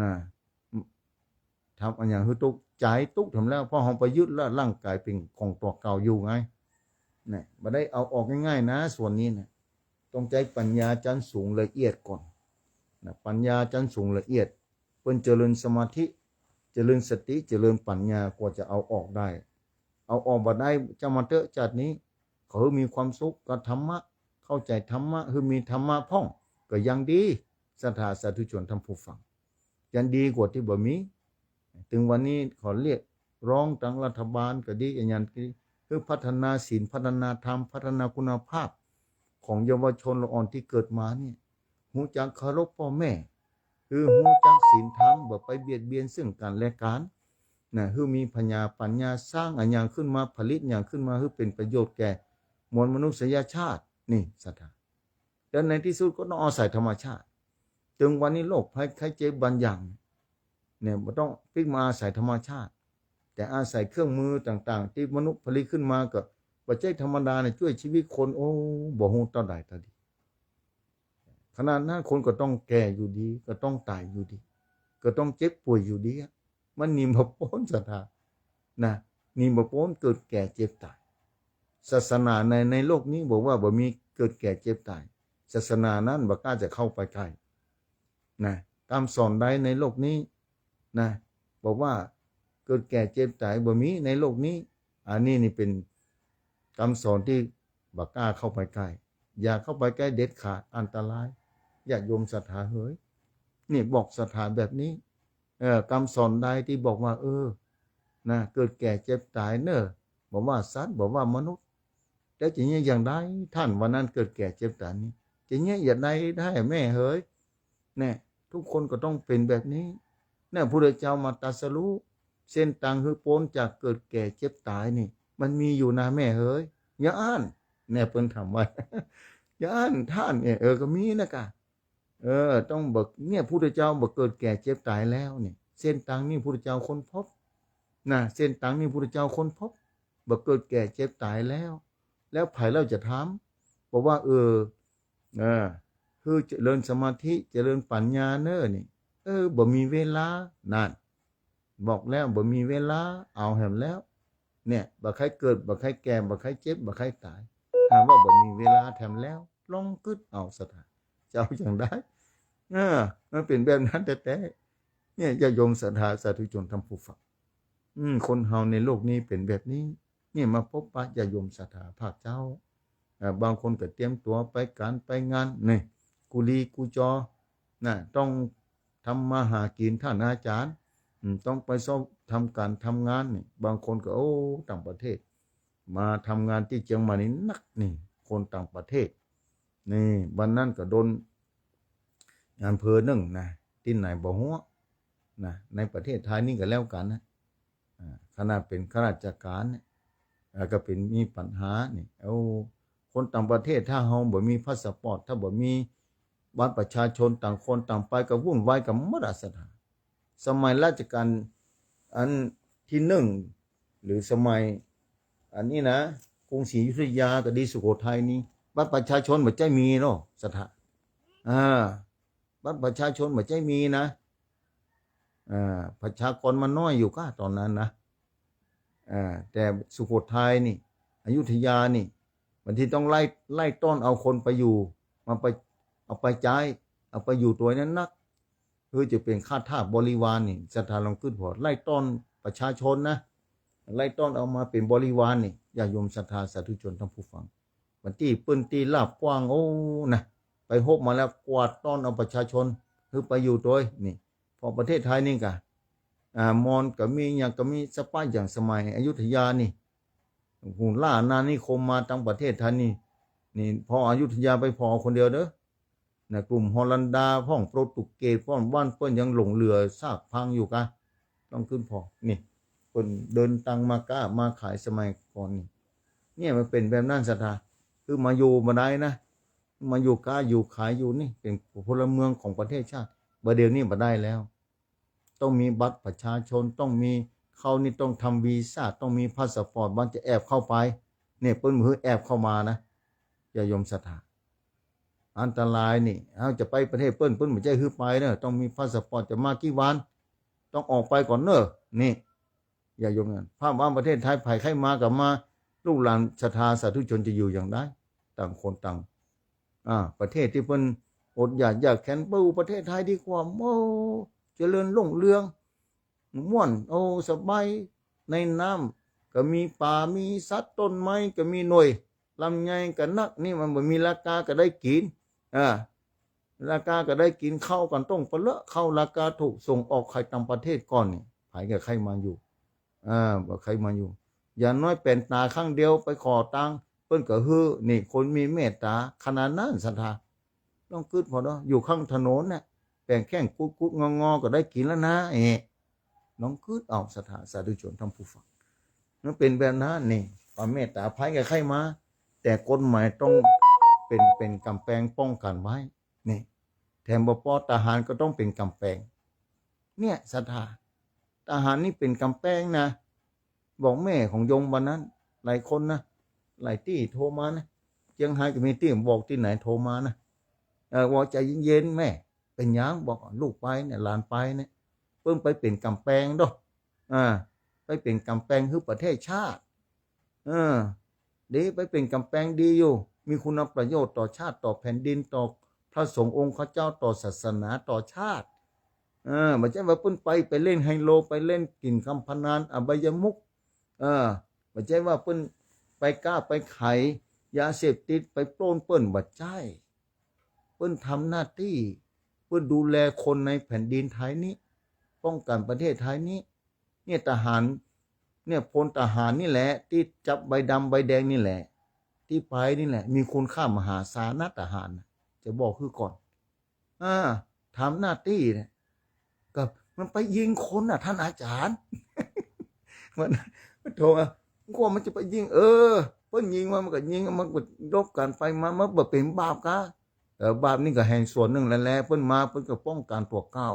นะ ทำอันอย่างหื้อตุ๊กข์ ใจ๋ตุ๊กข์ทำแล้ว เพราะเฮาไปยึดแล้วร่างก๋ายเป๋นของตั๋วเก่าอยู่ไง เนี่ย บ่ได้เอาออกง่ายๆ นะ ส่วนนี้นะ ต้องใจ๊ปัญญาจั้นสูงละเอียดก่อน นะ ปัญญาจั้นสูงละเอียด เปิ้นเจริญสมาธิ เจริญสติ เจริญปัญญากว่าจะเอาออกได้ เอาออกบ่ได้ เจ้ามาเต๊อะ จาตินี้ ขอหื้อมีความสุขกับธรรมะ เข้าใจ๋ธรรมะ หื้อมีธรรมะพ่อง ก็ยังดี ศรัทธาสาธุชนท่านผู้ฟัง ยังดีกว่าตี้บ่มี ตึงวันนี้ขอเรียกร้องตังรัฐบาลก็ดี อะหยังก็ดี หื้อพัฒนาศีล พัฒนาธรรม พัฒนาคุณภาพของเยาวชนละอ่อนตี้เกิดมาเนี่ย ฮู้จักเคารพป้อแม่ หื้อฮู้จักศีลธรรม บ่ไปเบียดเบียนซึ่งกั๋นและกั๋น นะ หื้อมีผญาปัญญาสร้างอะหยังขึ้นมา ผลิตหยังขึ้นมา หื้อเป๋นประโยชน์แก่มวลมนุษยชาติ นี่ศรัทธา แล้วในตี้สุดก็ต้องอาศัยธรรมชาติ ตึงวันนี้โรคภัยไข้เจ็บบางอย่างเนี่ย บ่ต้องปิ๊กมาอาศัยธรรมชาติ แต่อาศัยเครื่องมือต่างๆ ตี้มนุษย์ผลิตขึ้นมา ก็บ่ใจ้ธรรมดาเนี่ย จ้วยชีวิตคน โอ้ บ่ฮู้เต้าใดเต้าดี ขนาดนั้นคนก็ต้องแก่อยู่ดี ก็ต้องต๋ายอยู่ดี ก็ต้องเจ็บป่วยอยู่ดีอะ มันหนีบ่ป๊นศรัทธา นะ หนีบ่ป๊นเกิดแก่เจ็บต๋าย ศาสนาใน ในโลกนี้บอกว่าบ่มีเกิดแก่เจ็บต๋าย ศาสนานั้นบ่กล้าจะเข้าไปใก้ นะ กำสอนใดในโลกนี้ นะ บอกว่าเกิดแก่เจ็บต๋ายบ่มีในโลกนี้ อันนี้นี่เป๋นกำสอนตี้บ่กล้าเข้าไปใก้ อย่าเข้าไปใก้เด็ดขาด อันตราย ญาติโยมศรัทธาเหย นี่บอกศรัทธาแบบนี้ เออ กำสอนใดตี้บอกว่า เออ นะ เกิดแก่เจ็บต๋ายเน่อ บ่ว่าสัตว์ บ่ว่ามนุษย์ แต่จะเยียะอย่างใด ต้านว่านั้นเกิดแก่เจ็บต๋ายนี่ จะเยียะอย่างใดได้แม่เหย เนี่ย ทุกคนก็ต้องเป๋นแบบนี้ เนี่ย พุทธเจ้ามาตรัสรู้ เส้นตางหื้อป๊นจากเกิดแก่เจ็บต๋ายนี่ มันมีอยู่นะแม่เหย อย่าอั้น เนี่ย เปิ้นถามว่า อย่าอั้นต้านเนี่ย เออ ก็มีนะกะ เออ ต้องบอก เนี่ย พุทธเจ้าบ่เกิดแก่เจ็บต๋ายแล้วนี่ เส้นตางนี้พุทธเจ้าค้นพบ นะ เส้นตางนี้พุทธเจ้าค้นพบ บ่เกิดแก่เจ็บต๋ายแล้ว แล้วใผเล่าจะถาม บอกว่า เออ เออ คือเจริญสมาธิ เจริญปัญญาเน่อนี่ เออ บ่มีเวลา นั่น บอกแล้วบ่มีเวลา เอาแหมแล้ว เนี่ย บ่ใค่เกิด บ่ใค่แก่ บ่ใค่เจ็บ บ่ใค่ต๋าย หาว่าบ่มีเวลาแถมแล้ว ลองกึ๊ดเอาศรัทธา จะเอาอย่างใด เออ มันเป๋นแบบนั้นแต๊ๆ เนี่ย ญาติโยมศรัทธาสาธุชนท่านผู้ฟัง อืม คนเฮาในโลกนี้เป๋นแบบนี้ เนี่ย มาปะปะญาติโยมศรัทธาภาคเจ้า เอ่อ บางคนก็เตรียมตั๋วไปก๋านไปงาน นี่ กุลีกุจอ นะ ต้องทำมาหากิ๋น ต้านอาจ๋ารย์ อืม ต้องไปซอกทำก๋านทำงานนี่ บางคนก็ โอ้ ต่างประเทศ มาทำงานตี้เจียงใหม่นี่นักนี่ คนต่างประเทศ นี่ วันนั้นก็โดนอำเภอนึ่งนะ ตี้ไหนบ่ฮู้นะ ในประเทศไทยนี่ก็แล้วกั๋นนะ อ่า ขนาดเป๋นข้าราชก๋านเนี่ย อ่า ก็เป๋นมีปัญหานี่ เอา คนต่างประเทศ ถ้าเฮาบ่มีพาสปอร์ต ถ้าบ่มีบัตรประชาชน ต่างคนต่างไปก็วุ่นวายกั๋นหมดอะศรัทธา สมัยรัชกาลอันตี้นึ่ง หรือสมัยอันนี้นะ กรุงศรีอยุธยาก็ดี สุโขทัยนี่ บัตรประชาชนบ่ใจ้มีเนาะศรัทธา อ่า บัตรประชาชนบ่ใจ้มีนะ อ่า ประชากรมันน้อยอยู่ก้าต๋อนนั้นนะ อ่า แต่สุโขทัยนี่ อยุธยานี่ บางทีต้องไล่ ไล่ต้อนเอาคนไปอยู่ มาไป เอาไปใจ๊ เอาไปอยู่ตวยนั้นนัก คือจะเป๋นข้าทาสบริวารนี่ ศรัทธาลองกึ๊ดผ่อ ไล่ต้อนประชาชนนะ ไล่ต้อนเอามาเป๋นบริวารนี่ ญาติโยมศรัทธาสาธุชนท่านผู้ฟัง บางตี้เปิ้นตี้ลาบกว้าง โอ้ นะ ไปฮบมาแล้ว กวาดต้อนเอาประชาชน คือไปอยู่ตวยนี่ พอประเทศไทยนี่กะ อ่า มอญก็มี หยังก็มี สะป๊ะอย่างสมัยอยุธยานี่ หุนล้านอาณานิคมมาตังประเทศไทยนี่ นี่ พออยุธยาไปผ่อคนเดียวเด้อ นะ กลุ่มฮอลันดาพ่อง โปรตุเกสพ่อง บ้านเปิ้นยังหลงเหลือซากพังอยู่กะ ต้องกึ๊ดผ่อ นี่ เปิ้นเดินตังมาก้ามาขายสมัยก่อนนี่ เนี่ย มันเป๋นแบบนั้นศรัทธา คือมาอยู่บ่ได้นะ มาอยู่ก้าอยู่ขายอยู่นี่ เป๋นพลเมืองของประเทศชาติ บ่าเดี่ยวนี้บ่ได้แล้ว ต้องมีบัตรประชาชน ต้องมี เข้านี่ต้องทำวีซ่า ต้องมีพาสปอร์ต บ่าจะแอบเข้าไป เนี่ย เปิ้นหื้อแอบเข้ามานะ ญาติโยมศรัทธา อันตรายนี่ เฮาจะไปประเทศเปิ้น เปิ้นบ่ใจ้หื้อไปเน่อ ต้องมีพาสปอร์ต จะมากี่วัน ต้องออกไปก่อนเน่อ นี่ ญาติโยมนั้น ภาพว่าประเทศไทย ใผใค่มาก็มา ลูกหลานศรัทธาสาธุชนจะอยู่อย่างใด ต่างคนต่าง อ่า ประเทศตี้เปิ้น อดอยากยากแค้น ไปอยู่ประเทศไทยดีกว่า โอ้ เจริญรุ่งเรือง ม่วน โอ้ สบาย ในน้ำก็มีป๋า มีสัตว์ ต้นไม้ก็มีหน่วย ลำไยก็นัก นี่มันบ่มีราคาก็ได้กิ๋น อ่า ราคาก็ได้กิ๋น ข้าวก็ต้องปะเลอะ ข้าวราคาถูก ส่งออกขายต่างประเทศก่อนนี่ ใผก็ใค่มาอยู่ อ่า บ่ใค่มาอยู่ อย่างน้อยแป๋นต๋าข้างเดียวไปขอตังค์ เปิ้นก็หื้อ นี่คนมีเมตต๋าขนาดนั้น ศรัทธา ลองกึ๊ดผ่อเนาะ อยู่ข้างถนนน่ะ แป๋งแข้งกุดๆ งอๆ ก็ได้กิ๋นแล้วนะ เอ๊ะ ลองกึ๊ดเอา ศรัทธาสาธุชนท่านผู้ฟัง มันเป๋นแบบนั้นนี่ ความเมตต๋า ใผก็ใค่มา แต่กฎหมายต้องเป๋น เป๋นก๋ำแปงป้องกั๋นไว้ นี่ แถมบ่ปอ ทหารก็ต้องเป๋นก๋ำแปง เนี่ย ศรัทธา ทหารนี่เป๋นก๋ำแปงนะ บอกแม่ของโยมวันนั้น หลายคนนะ หลายตี้โทรมานะ เจียงฮายก็มีตี้ บอกตี้ไหนโทรมานะ เออ บอก "ใจ๋เย็นๆ แม่" "เป๋นหยัง" บอก "ลูกไปเนี่ย หลานไปเนี่ย เปิ้นไปเป๋นก๋ำแปงเด้อ อ่า ไปเป๋นก๋ำแปงหื้อประเทศชาติ เออ ดี ไปเป๋นก๋ำแปงดีอยู่ มีคุณประโยชน์ต่อชาติ ต่อแผ่นดิน ต่อพระสงฆ์องค์ข้าเจ้า ต่อศาสนา ต่อชาติ เออ บ่ใจ้ว่าเปิ้นไป ไปเล่นไฮโล ไปเล่นกิ๋นก๋ำพะนัน อบายมุข เออ บ่ใจ้ว่าเปิ้นไปก๊าไปขายยาเสพติด ไปปล้นเปิ้น บ่ใจ้ เปิ้นทำหน้าตี้ เปิ้นดูแลคนในแผ่นดินไทยนี้ ป้องกั๋นประเทศไทยนี้ เนี่ย ทหาร เนี่ย พลทหารนี่แหละ ตี้จับใบดำใบแดงนี่แหละ ตี้ไปนี่แหละ มีคุณค่ามหาศาลนะ ทหารน่ะ จะบอกหื้อก่อน อ่า ทำหน้าตี้เนี่ย ก็มันไปยิงคนน่ะ ท่านอาจารย์ มัน มันโทรมา "ก็มันจะไปยิง" เออ เปิ้นยิงมา มันก็ยิง มันก็รบกั๋นไปมา มันบ่เป๋นบาปกา เออ บาปนี่ก็แห่งส่วนนึ่งแหละ เปิ้นมา เปิ้นก็ป้องกั๋นตั๋วเก่า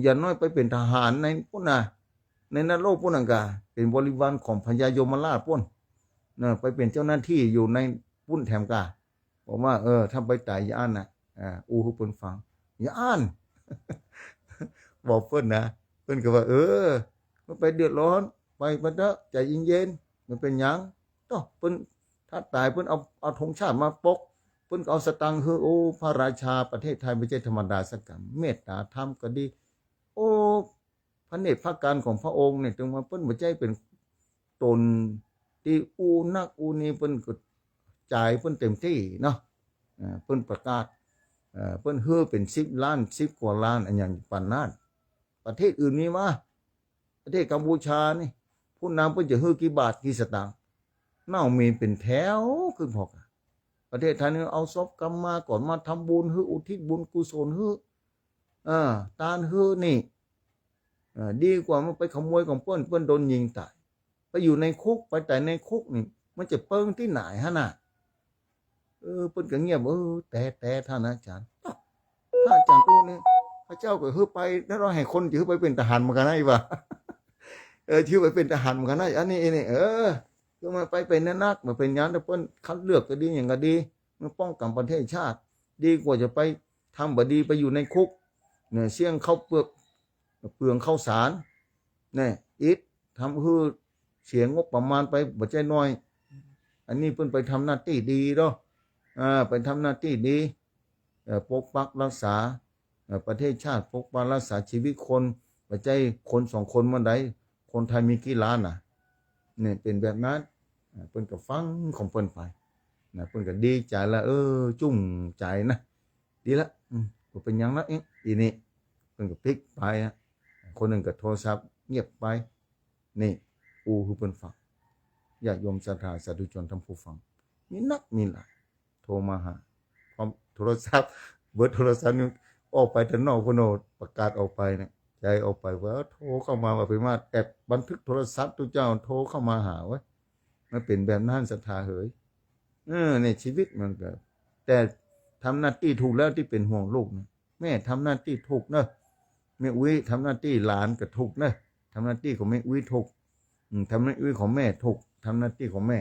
อย่างน้อยไปเป๋นทหารในปุ้นน่ะ ในนรกปุ้นนั่นกา เป๋นบริวารของพญายมราชปุ้นน่ะ ไปเป๋นเจ้าหน้าตี้อยู่ในปุ้นแถมกา บอกว่า เออ ถ้าไปต๋ายอย่าอั้นน่ะ อ่า อู้หื้อเปิ้นฟัง อย่าอั้น บอกเปิ้นนะ เปิ้นก็ว่า เออ บ่ไปเดือดร้อน ไป ไปเต๊อะ ใจ๋เย็นๆ บ่เป๋นหยัง โต้ เปิ้น ถ้าต๋ายเปิ้นเอา เอาธงชาติมาปก เปิ้นก็เอาสตางค์หื้อ โอ้ พระราชาประเทศไทยบ่ใจ้ธรรมดาสักกำ เมตต๋าธรรมก็ดี โอ้ พระเนตรพระกัณฑ์ของพระองค์เนี่ย เถิงว่าเปิ้นบ่ใจ้เป๋นต๋นตี้อู้นักอู้นี่ เปิ้นก็จ่ายเปิ้นเต๋มตี้เนาะ เอ่อ เปิ้นประกาศ เอ่อ เปิ้นหื้อเป๋นสิบล้าน สิบกว่าล้าน อะหยังปานนั้น ประเทศอื่นมีบ่ ประเทศกัมพูชานี่ ผู้นำเปิ้นจะหื้อกี่บาทกี่สตางค์ เน่าเหม็นเป๋นแถว คือพอกอะ ประเทศไทยนี่เอาศพกำมาก่อน มาทำบุญหื้อ อุทิศบุญกุศลหื้อ เออ ตานหื้อนี่ เออ ดีกว่ามันไปขโมยของเปิ้น เปิ้นโดนยิงต๋าย ไปอยู่ในคุก ไปต๋ายในคุกนี่ มันจะเปิงตี้ไหนหั้นน่ะ เออ เปิ้นก็เงียบ เออ แต่ แต่ท่านอาจารย์ พระอาจารย์อู้นี่ พระเจ้าก็หื้อไป แล้วเฮาหื้อคนจะหื้อไปเป๋นทหารเหมือนกั๋นนะ อีหว่า เออ หื้อไปเป๋นทหารเหมือนกั๋นนะ อันนี้ อันนี้ เออ คือมันไปเป๋นนัก มันเป๋นหยัง แต่เปิ้นคัดเลือกก็ดี หยังก็ดี มันป้องกั๋นประเทศชาติ ดีกว่าจะไปทำบ่ดี ไปอยู่ในคุก เนี่ย เสี้ยงข้าวเปลือก เปลืองข้าวสาร เนี่ย อิด ทำหื้อเสียงบประมาณไปบ่ใจ้น้อย อันนี้เปิ้นไปทำหน้าตี้ดีเนาะ อ่า ไปทำหน้าตี้ดี เอ่อ ปกปักรักษา เอ่อ ประเทศชาติ ปกปักรักษาชีวิตคน บ่ใจ้คนสองคนเมื่อใด คนไทยมีกี่ล้านน่ะ เนี่ย เป๋นแบบนั้น อ่า เปิ้นก็ฟังของเปิ้นไป นะ เปิ้นก็ดีใจ๋ละ เออ จุ้มใจ๋นะ ดีละ อืม บ่เป๋นหยังละ เอ๊ะ อีนี่ เปิ้นก็ปิ๊กไปอะ คนนึ่งก็โทรศัพท์เงียบไป นี่ อู้หื้อเปิ้นฟัง ญาติโยมศรัทธาสาธุชนท่านผู้ฟัง มีนักมีหลาย โทรมาหา พร้อมโทรศัพท์ เบอร์โทรศัพท์นี่ออกไปตางนอกพุ้นโน่ ประกาศออกไปเนี่ย ใจ๋ออกไปว่า โทรเข้ามา ว่าไปมา แอบบันทึกโทรศัพท์ตุ๊เจ้า โทรเข้ามาหาเว้ย มันเป๋นแบบนั้นศรัทธาเหย เออ ในชีวิตมันก็ แต่ทำหน้าตี้ถูกแล้วตี้เป๋นห่วงลูกนะ แม่ทำหน้าตี้ถูกเนอะ แม่อุ๊ยทำหน้าตี้หลานก็ถูกเนอะ ทำหน้าตี้ของแม่อุ๊ยถูก อืม ทำหน้าตี้ของแม่ถูก ทำหน้าตี้ของแม่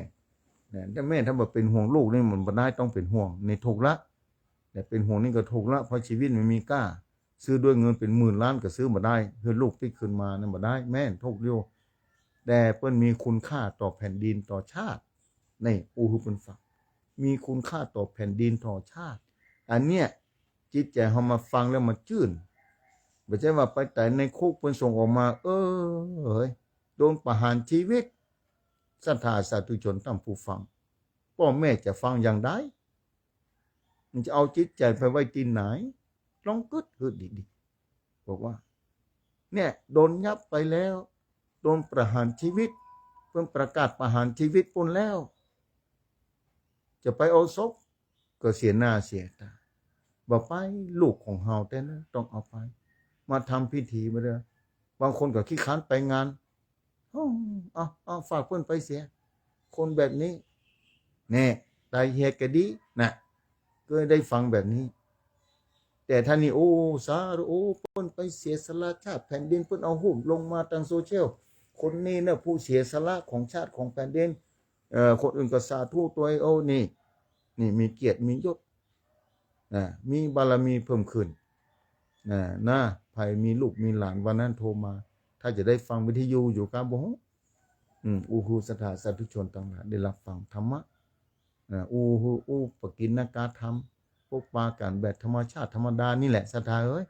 เนี่ย ถ้าแม่ถ้าบ่เป๋นห่วงลูกนี่มันบ่ได้ ต้องเป๋นห่วง นี่ถูกละ แต่เป๋นห่วงนี่ก็ถูกละ เพราะชีวิตมันมีก้า ซื้อด้วยเงินเป๋นหมื่นล้านก็ซื้อบ่ได้ หื้อลูกปิ๊กคืนมานั่นบ่ได้ แม่นถูกอยู่ แต่เปิ้นมีคุณค่าต่อแผ่นดินต่อชาติ นี่ อู้หื้อเปิ้นฟัง มีคุณค่าต่อแผ่นดินต่อชาติ อันเนี้ย จิตใจ๋เฮามาฟังแล้วมันจื้น บ่ใจ้ว่าไปต๋ายในคุกเปิ้นส่งออกมา เออ เฮ้ย โดนประหารชีวิต ศรัทธาสาธุชนต้านผู้ฟัง ป้อแม่จะฟังอย่างใด มันจะเอาจิตใจ๋ไปไว้ตี้ไหน ลองกึ๊ดหื้อดีๆ บอกว่า เนี่ย โดนยับไปแล้ว โดนประหารชีวิต เปิ้นประกาศประหารชีวิตปู้นแล้ว จะไปเอาศพก็เสียหน้าเสียต๋า บ่ไป ลูกของเฮาแต๊เนาะ ต้องเอาไป มาทำพิธีมาเด้อ บางคนก็ขี้คร้านไปงาน เอา เอา เอา ฝากเปิ้นไปเสีย คนแบบนี้ แน่ ต๋ายเหียก็ดี นะ ก็ได้ฟังแบบนี้ แต่ถ้านี่ โอ้ สาธุ โอ้ เปิ้นไปเสียสละชาติแผ่นดิน เปิ้นเอาฮูปลงมาตางโซเชียล คนนี้เนาะผู้เสียสละของชาติของแผ่นดิน เอ่อ คนอื่นก็สาธุตวย โอ้ นี่ นี่มีเกียรติมียศ นะ มีบารมีเพิ่มขึ้น นะ นะ ใผมีลูกมีหลานวันนั้นโทรมา ถ้าจะได้ฟังวิทยุอยู่ก้าบ่ฮู้ อืม อู้ฮู้ศรัทธาสาธุชนตังหลายได้รับฟังธรรมะ นะ อู้ฮู้ อู้ปกิณกธรรม พบปะกั๋นแบบธรรมชาติธรรมดานี่แหละศรัทธาเอ้ย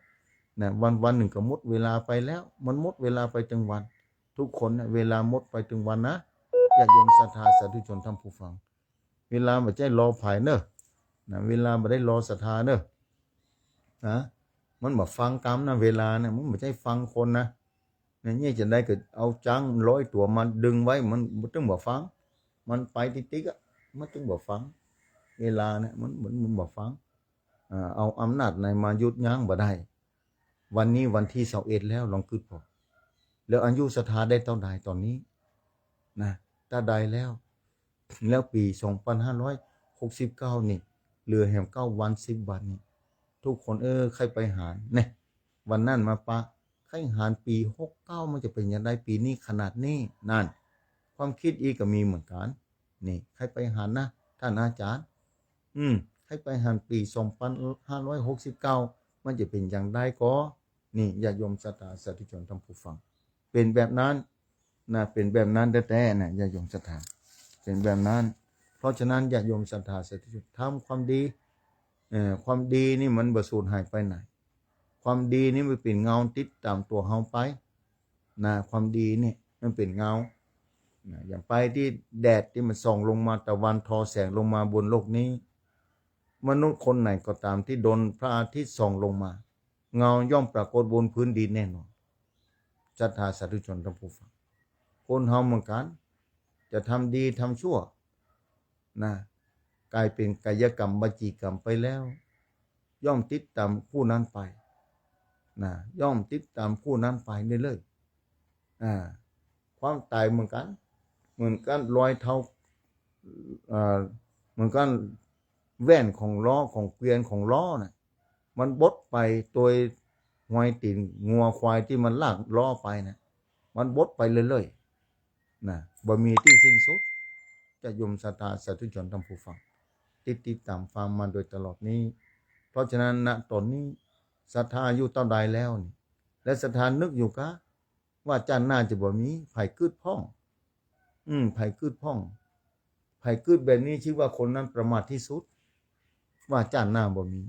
นะ วันๆ นึ่งก็หมดเวลาไปแล้ว มันหมดเวลาไปตึงวัน ทุกคนนะ เวลาหมดไปตึงวันนะ ญาติโยมศรัทธาสาธุชนท่านผู้ฟัง เวลาบ่ใจ้รอใผเนาะ นะ เวลาบ่ได้รอศรัทธาเนาะ นะ มันบ่ฟังกำนะ เวลาเนี่ย มันบ่ใจ้ฟังคนนะ เนี่ย เนี่ยจะได้ก็เอาจ๊างร้อยตั๋วมาดึงไว้ มันบ่ตึงบ่ฟัง มันไปติ๊กๆ อะ มันตึงบ่ฟัง เวลาเนี่ย มัน มัน มันบ่ฟัง อ่า เอาอำนาจไหนมาหยุดยั้งบ่ได้ วันนี้วันตี้ซาวเอ็ดแล้ว ลองกึ๊ดผ่อ แล้วอายุศรัทธาได้เต้าใดต๋อนนี้ นะ เต้าใดแล้ว แล้วปี๋สองปันห้าร้อยหกสิบเก้านี่ เหลือแหมเก้าวันสิบวันนี่ ทุกคน เออ ใค่ไปหาร เนี่ย วันนั้นมาปะ ใค่หารปี๋หกเก้า มันจะเป๋นอย่างใดปี๋นี้ขนาดนี้ นั่น ความกึ๊ดอี้ก็มีเหมือนกั๋น นี่ ใค่ไปหารนะ ท่านอาจ๋ารย์ อืม ใค่ไปหารปี๋สองปันห้าร้อยหกสิบเก้า มันจะเป๋นอย่างใดก่อ นี่ ญาติโยมศรัทธาสาธุชนท่านผู้ฟัง เป๋นแบบนั้น นะ เป๋นแบบนั้นแต๊ๆ นะ ญาติโยมศรัทธา เป๋นแบบนั้น เพราะฉะนั้น ญาติโยมศรัทธาสาธุชน ทำความดี เอ่อ ความดีนี่มันบ่สูญหายไปไหน ความดีนี่มันเป๋นเงาติดต๋ามตั๋วเฮาไป นะ ความดีนี่มันเป๋นเงา นะ อย่างไปตี้แดดตี้มันส่องลงมา ตะวันทอแสงลงมาบนโลกนี้ มนุษย์คนไหนก็ต๋ามตี้โดนพระอาทิตย์ส่องลงมา เงาย่อมปรากฏบนพื้นดินแน่นอน ศรัทธาสาธุชนท่านผู้ฟัง คนเฮาเหมือนกั๋น จะทำดีทำชั่ว นะ ก๋ายเป๋นกายกรรมวจีกรรมไปแล้ว ย่อมติดต๋ามผู้นั้นไป นะ ย่อมติดต๋ามผู้นั้นไปเรื่อยๆ อ่า ความต๋ายเหมือนกั๋น เหมือนกั๋นรอยเท้า เอ่อ เหมือนกั๋นแว่นของล้อ ของเกวียนของล้อน่ะ มันบดไปตวยฮอยตี๋นงัวควายตี้มันลากล้อไปน่ะ มันบดไปเรื่อยๆ นะ บ่มีตี้สิ้นสุด ญาติโยมศรัทธาสาธุชนท่านผู้ฟัง ติด ติดต๋ามฟังมาโดยตลอดนี้ เพราะฉะนั้น ณ ต๋อนนี้ ศรัทธาอายุเต้าใดแล้วนี่ และศรัทธานึกอยู่กา ว่าจ้าติหน้าจะบ่มี ใผกึ๊ดพ่อง อืม ใผกึ๊ดพ่อง ใผกึ๊ดแบบนี้ชื่อว่าคนนั้นประมาทที่สุด ว่าจ้าติหน้าบ่มี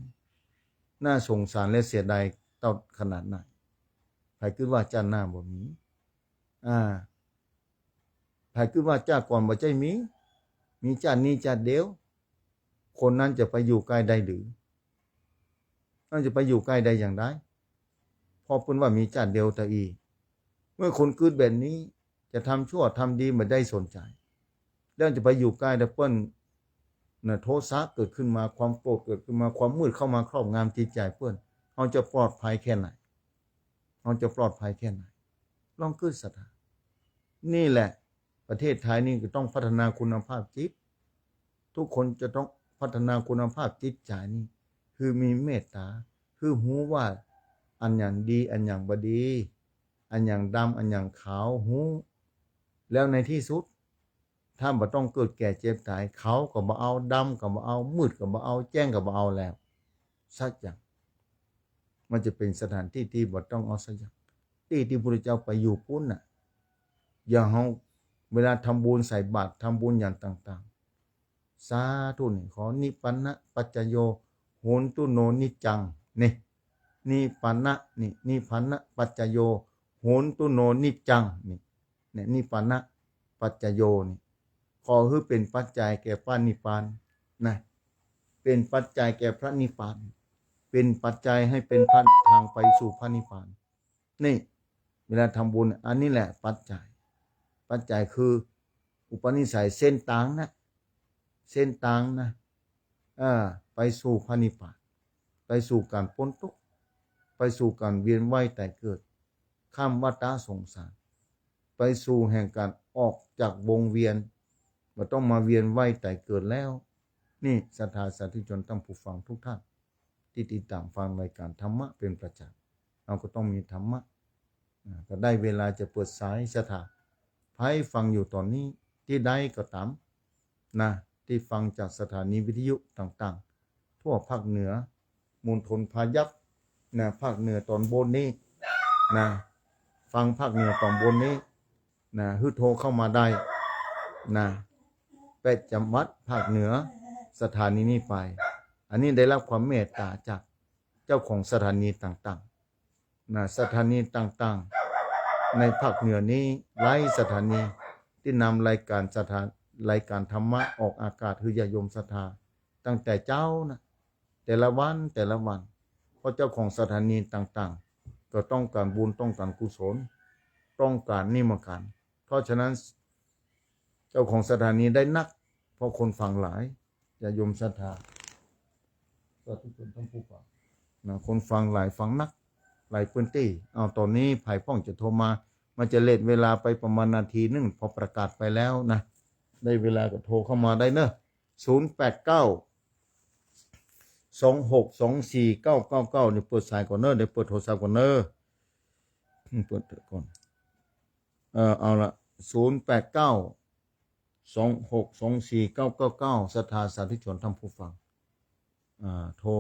น่าสงสารและเสียดายเต้าขนาดไหน ใผกึ๊ดว่าจ้าติหน้าบ่มี อ่า ใผกึ๊ดว่าจ้าติก่อนบ่ใจ้มี มีจ้าตินี้จ้าติเดียว คนนั้นจะไปอยู่ใก้ได้หรือ นั่นจะไปอยู่ใก้ได้อย่างใด เพราะเปิ้นว่ามีจ้าติเดียวเต้าอี้ เมื่อคนกึ๊ดแบบนี้ จะทำชั่วทำดีบ่ได้สนใจ๋ แล้วจะไปอยู่ใก้ ถ้าเปิ้น น่ะ โทสะเกิดขึ้นมา ความโกรธเกิดขึ้นมา ความมืดเข้ามาครอบงำจิตใจ๋เปิ้น เฮาจะปลอดภัยแค่ไหน เฮาจะปลอดภัยแค่ไหน ลองกึ๊ดศรัทธา นี่แหละ ประเทศไทยนี่ก็ต้องพัฒนาคุณภาพจิต ทุกคนจะต้องพัฒนาคุณภาพจิตใจ๋นี่ คือมีเมตต๋า คือฮู้ว่าอันหยังดี อันหยังบ่ดี อันหยังดำ อันหยังขาว ฮู้ แล้วในที่สุด ถ้าบ่ต้องเกิดแก่เจ็บต๋าย ขาวก็บ่เอา ดำก็บ่เอา มืดก็บ่เอา แจ้งก็บ่เอาแล้ว สักอย่าง มันจะเป๋นสถานตี้ตี้บ่ต้องเอาสักอย่าง ตี้ตี้พุทธเจ้าไปอยู่ปู้นน่ะ อย่างเฮาเวลาทำบุญใส่บาตร ทำบุญอย่างต่างๆ สาธุนี่ ขอนิพพานะปัจจโยโห หุนตุโน นิจจัง นี่ นิพพานะ นี่ นิพพานะปัจจโย หุนตุโน นิจจัง นี่ เนี่ย นิพพานะปัจจโย นี่ ขอหื้อเป๋นปัจจัยแก่พระนิพพานนะ เป๋นปัจจัยแก่พระนิพพาน เป๋นปัจจัยหื้อเป๋นพระทางไปสู่พระนิพพาน นี่ เวลาทำบุญ อันนี้แหละปัจจัย ปัจจัยคืออุปนิสัย เส้นตางนะ เส้นตางนะ เออ ไปสู่พระนิพพาน ไปสู่ก๋านป๊นตุ๊กข์ ไปสู่ก๋านเวียนว่ายต๋ายเกิด ข้ามวัฏสงสาร ไปสู่แห่งก๋านออกจากวงเวียน บ่ต้องมาเวียนว่ายต๋ายเกิดแล้ว นี่ศรัทธาสาธุชนท่านผู้ฟังทุกท่าน ตี้ติดต๋ามฟังรายก๋านธรรมะเป๋นประจ๋ำ เฮาก็ต้องมีธรรมะ อ่า ก็ได้เวลาจะเปิดสายศรัทธา ใผฟังอยู่ต๋อนนี้ตี้ใดก็ต๋ามนะ ตี้ฟังจากสถานีวิทยุต่างๆ ทั่วภาคเหนือ มณฑลพายัพนะ ภาคเหนือต๋อนบนนี้นะ ฟังภาคเหนือต๋อนบนนี้นะ หื้อโทรเข้ามาได้นะ แปดจังหวัดภาคเหนือ สถานีนี้ไป อันนี้ได้รับความเมตต๋าจากเจ้าของสถานีต่างๆ นะ สถานีต่างๆ ในภาคเหนือนี้ หลายสถานีตี้นำรายก๋านสถา- รายก๋านธรรมะออกอากาศหื้อญาติโยมศรัทธา ตั้งแต่เจ๊านะ แต่ละวัน แต่ละวัน เพราะเจ้าของสถานีต่างๆ ก็ต้องก๋านบุญ ต้องก๋านกุศล ต้องก๋านนี้เหมือนกั๋น เพราะฉะนั้น เจ้าของสถานีได้นัก เพราะคนฟังหลาย ญาติโยมศรัทธา สาธุชนท่านผู้ฟังนะ คนฟังหลาย ฟังนัก หลายพื้นตี้ เอา ต๋อนนี้ใผพ่องจะโทรมา มันจะเลทเวลาไปประมาณนาทีนึ่ง พอประกาศไปแล้วนะ ได้เวลาก็โทรเข้ามาได้เนอะ ศูนย์แปดเก้า สองหกสองสี่เก้าเก้าเก้า นี่เปิดสายก่อนเนอะ เดี๋ยวเปิดโทรศัพท์ก่อนเนอะ เปิดก่อน เออ เอาละ ศูนย์แปดเก้า สองหกสองสี่เก้าเก้าเก้า ศรัทธาสาธุชนท่านผู้ฟัง อ่า โทร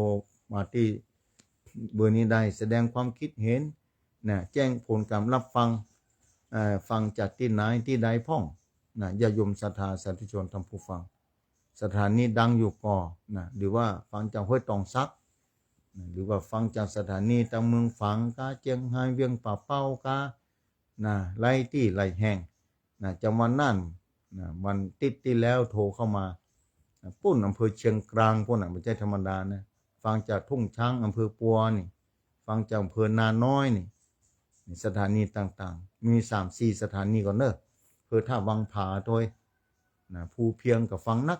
มาตี้เบอร์นี้ได้ แสดงความคิดเห็นนะ แจ้งผลก๋านรับฟัง เอ่อ ฟังจากตี้ไหนตี้ใดพ่องนะ ญาติโยมศรัทธาสาธุชนท่านผู้ฟัง สถานีดังอยู่ก่อนะ หรือว่าฟังจากห้วยตองสักนะ หรือว่าฟังจากสถานีตางเมืองฝางกา เจียงฮาย เวียงป่าเป้ากานะ หลายตี้หลายแห่งนะ จังหวัดน่านนะ วันอาทิตย์ตี้แล้วโทรเข้ามานะ ปู๊นอำเภอเชียงกลางปู๊นน่ะ บ่ใจ้ธรรมดานะ ฟังจากทุ่งช้างอำเภอปัวนี่ ฟังจากอำเภอนาน้อยนี่ นี่สถานีต่างๆ มีสามสี่สถานีก่อนเนอะ อำเภอท่าวังผาตวยนะ ภูเพียงก็ฟังนัก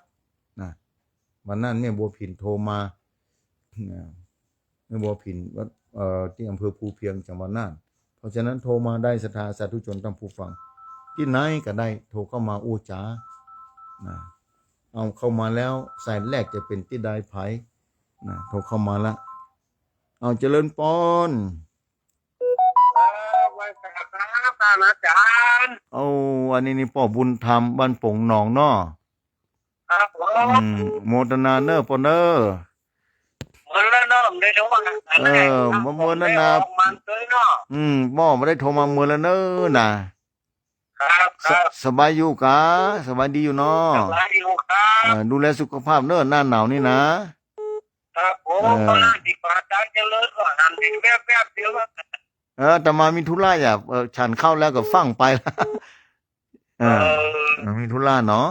นะ วันนั้นแม่บัวผินโทรมานะ แม่บัวผินวัด เอ่อ ตี้อำเภอภูเพียง จังหวัดน่าน เพราะฉะนั้นโทรมาได้ ศรัทธาสาธุชนท่านผู้ฟัง ตี้ไหนก็ได้ โทรเข้ามาอู้จ๋านะ เอาเข้ามาแล้ว สายแรกจะเป๋นตี้ใดใผนะ โทรเข้ามาละ เอา เจริญปอน ครับ ไหว้สาครับ ท่านอาจ๋ารย์ เอา อันนี้นี่ป้อบุญธรรม บ้านโป่งหนองเนาะ ครับผม อืม โมทนาเน่อปอนเน่อ เมินแล้วเนาะ ได้โทรมา เออ เมินแล้วนะ มันเตยเนาะ อืม ป้อบ่ได้โทรมาเมินแล้วเน่อนะ ครับ ส- ครับ สบายอยู่กา สบายดีอยู่เนาะ สบายอยู่ครับ เออ ดูแลสุขภาพเน่อ หน้าหนาวนี่นะ ครับผม เออ กำลังสิกวาดจานเจริญก็หันเห็นแวบๆเดียวว่า เออ อาตมามีธุระอย่า เออ ฉันข้าวแล้วก็ฟั่งไปละ เออ เออ มีธุระเนาะ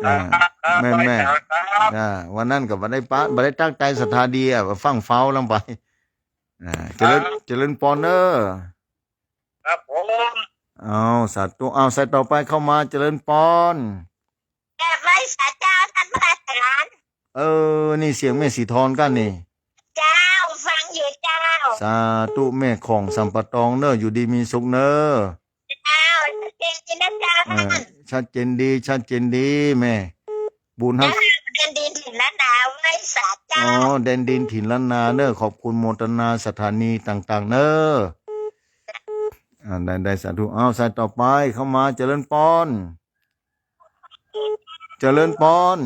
ครับ อ่า ครับ แม่นๆ ไปครับ อ่า วันนั้นก็บ่ได้ปะ บ่ได้ตั้งใจ๋ศรัทธาดีอะ ฟั่งเฝ้าลำไป อ่า เจริญ ครับ เจริญปอนเน่อ ครับผม เอา สาธุ เอา สายต่อไปเข้ามา เจริญปอน กราบไหว้สาเจ้าท่านพระอาจารย์ เออ นี่เสียงแม่สีทองกั๋นนี่ เจ้า ฟังอยู่เจ้า สาธุ แม่ของสำปะตองเน่อ อยู่ดีมีสุขเน่อ เจ้า ชัดเจนดีนะเจ้า เออ ท่าน ชัดเจนดี ชัดเจนดีแม่ บุญฮัก เจ้า แดนดินถิ่นล้านนาไหว้สาเจ้า อ๋อ แดนดินถิ่นล้านนาเน่อ ขอบคุณโมทนาสถานีต่างๆ เน่อ อ่า ได้ ได้ สาธุ เอา สายต่อไปเข้ามา เจริญปอน เจริญปอน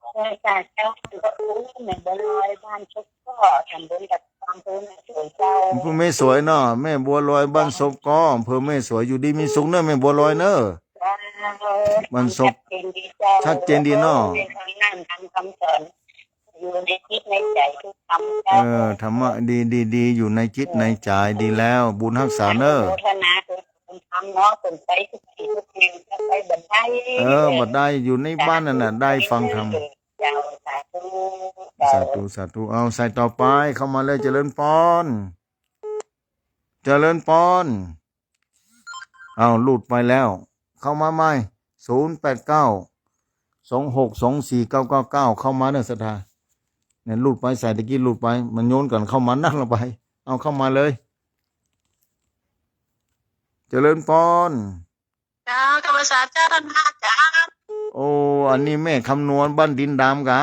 เออ จ้า เจ้า แม่บัวลอย บ้านซบก้อ ตำบลตะกอง อำเภอแม่สวยเจ้า อำเภอแม่สวยเนาะ แม่บัวลอย บ้านซบก้อ อำเภอแม่สวย อยู่ดีมีสุขเน่อ แม่บัวลอยเน่อ เจ้า บ้านซบ ชัดเจนดีเจ้า ชัดเจนดีเนาะ เออ ฟังธรรมคำสอน อยู่ในจิตในใจ๋ทุกกำ เออ เจ้า ธรรมะดี ดี ดี อยู่ในจิตในใจ๋ ดีแล้ว บุญฮักษาเน่อ อนุโมทนากับบุญธรรมเนาะ เปิ้นไปทุกตี้ทุกแห่ง จะไปบ่ได้ เออ บ่ได้ อยู่ในบ้านนั่นน่ะ ได้ฟังธรรม เจ้า สาธุ สาธุ สาธุ เอา สายต่อไป เข้ามาเลย เจริญปอน เจริญปอน เอา หลุดไปแล้ว เข้ามาใหม่ ศูนย์แปดเก้า สองหกสองสี่เก้าเก้าเก้า เข้ามาเน่อ ศรัทธา เนี่ย หลุดไป สายตะกี้หลุดไป มันโยนกั๋นเข้ามานักละไป เอา เข้ามาเลย เจริญปอน เจ้า ธรรมศาสตร์เจ้า ท่านพระอาจารย์ โอ้ อันนี้แม่คำนวณบ้านดินดำกา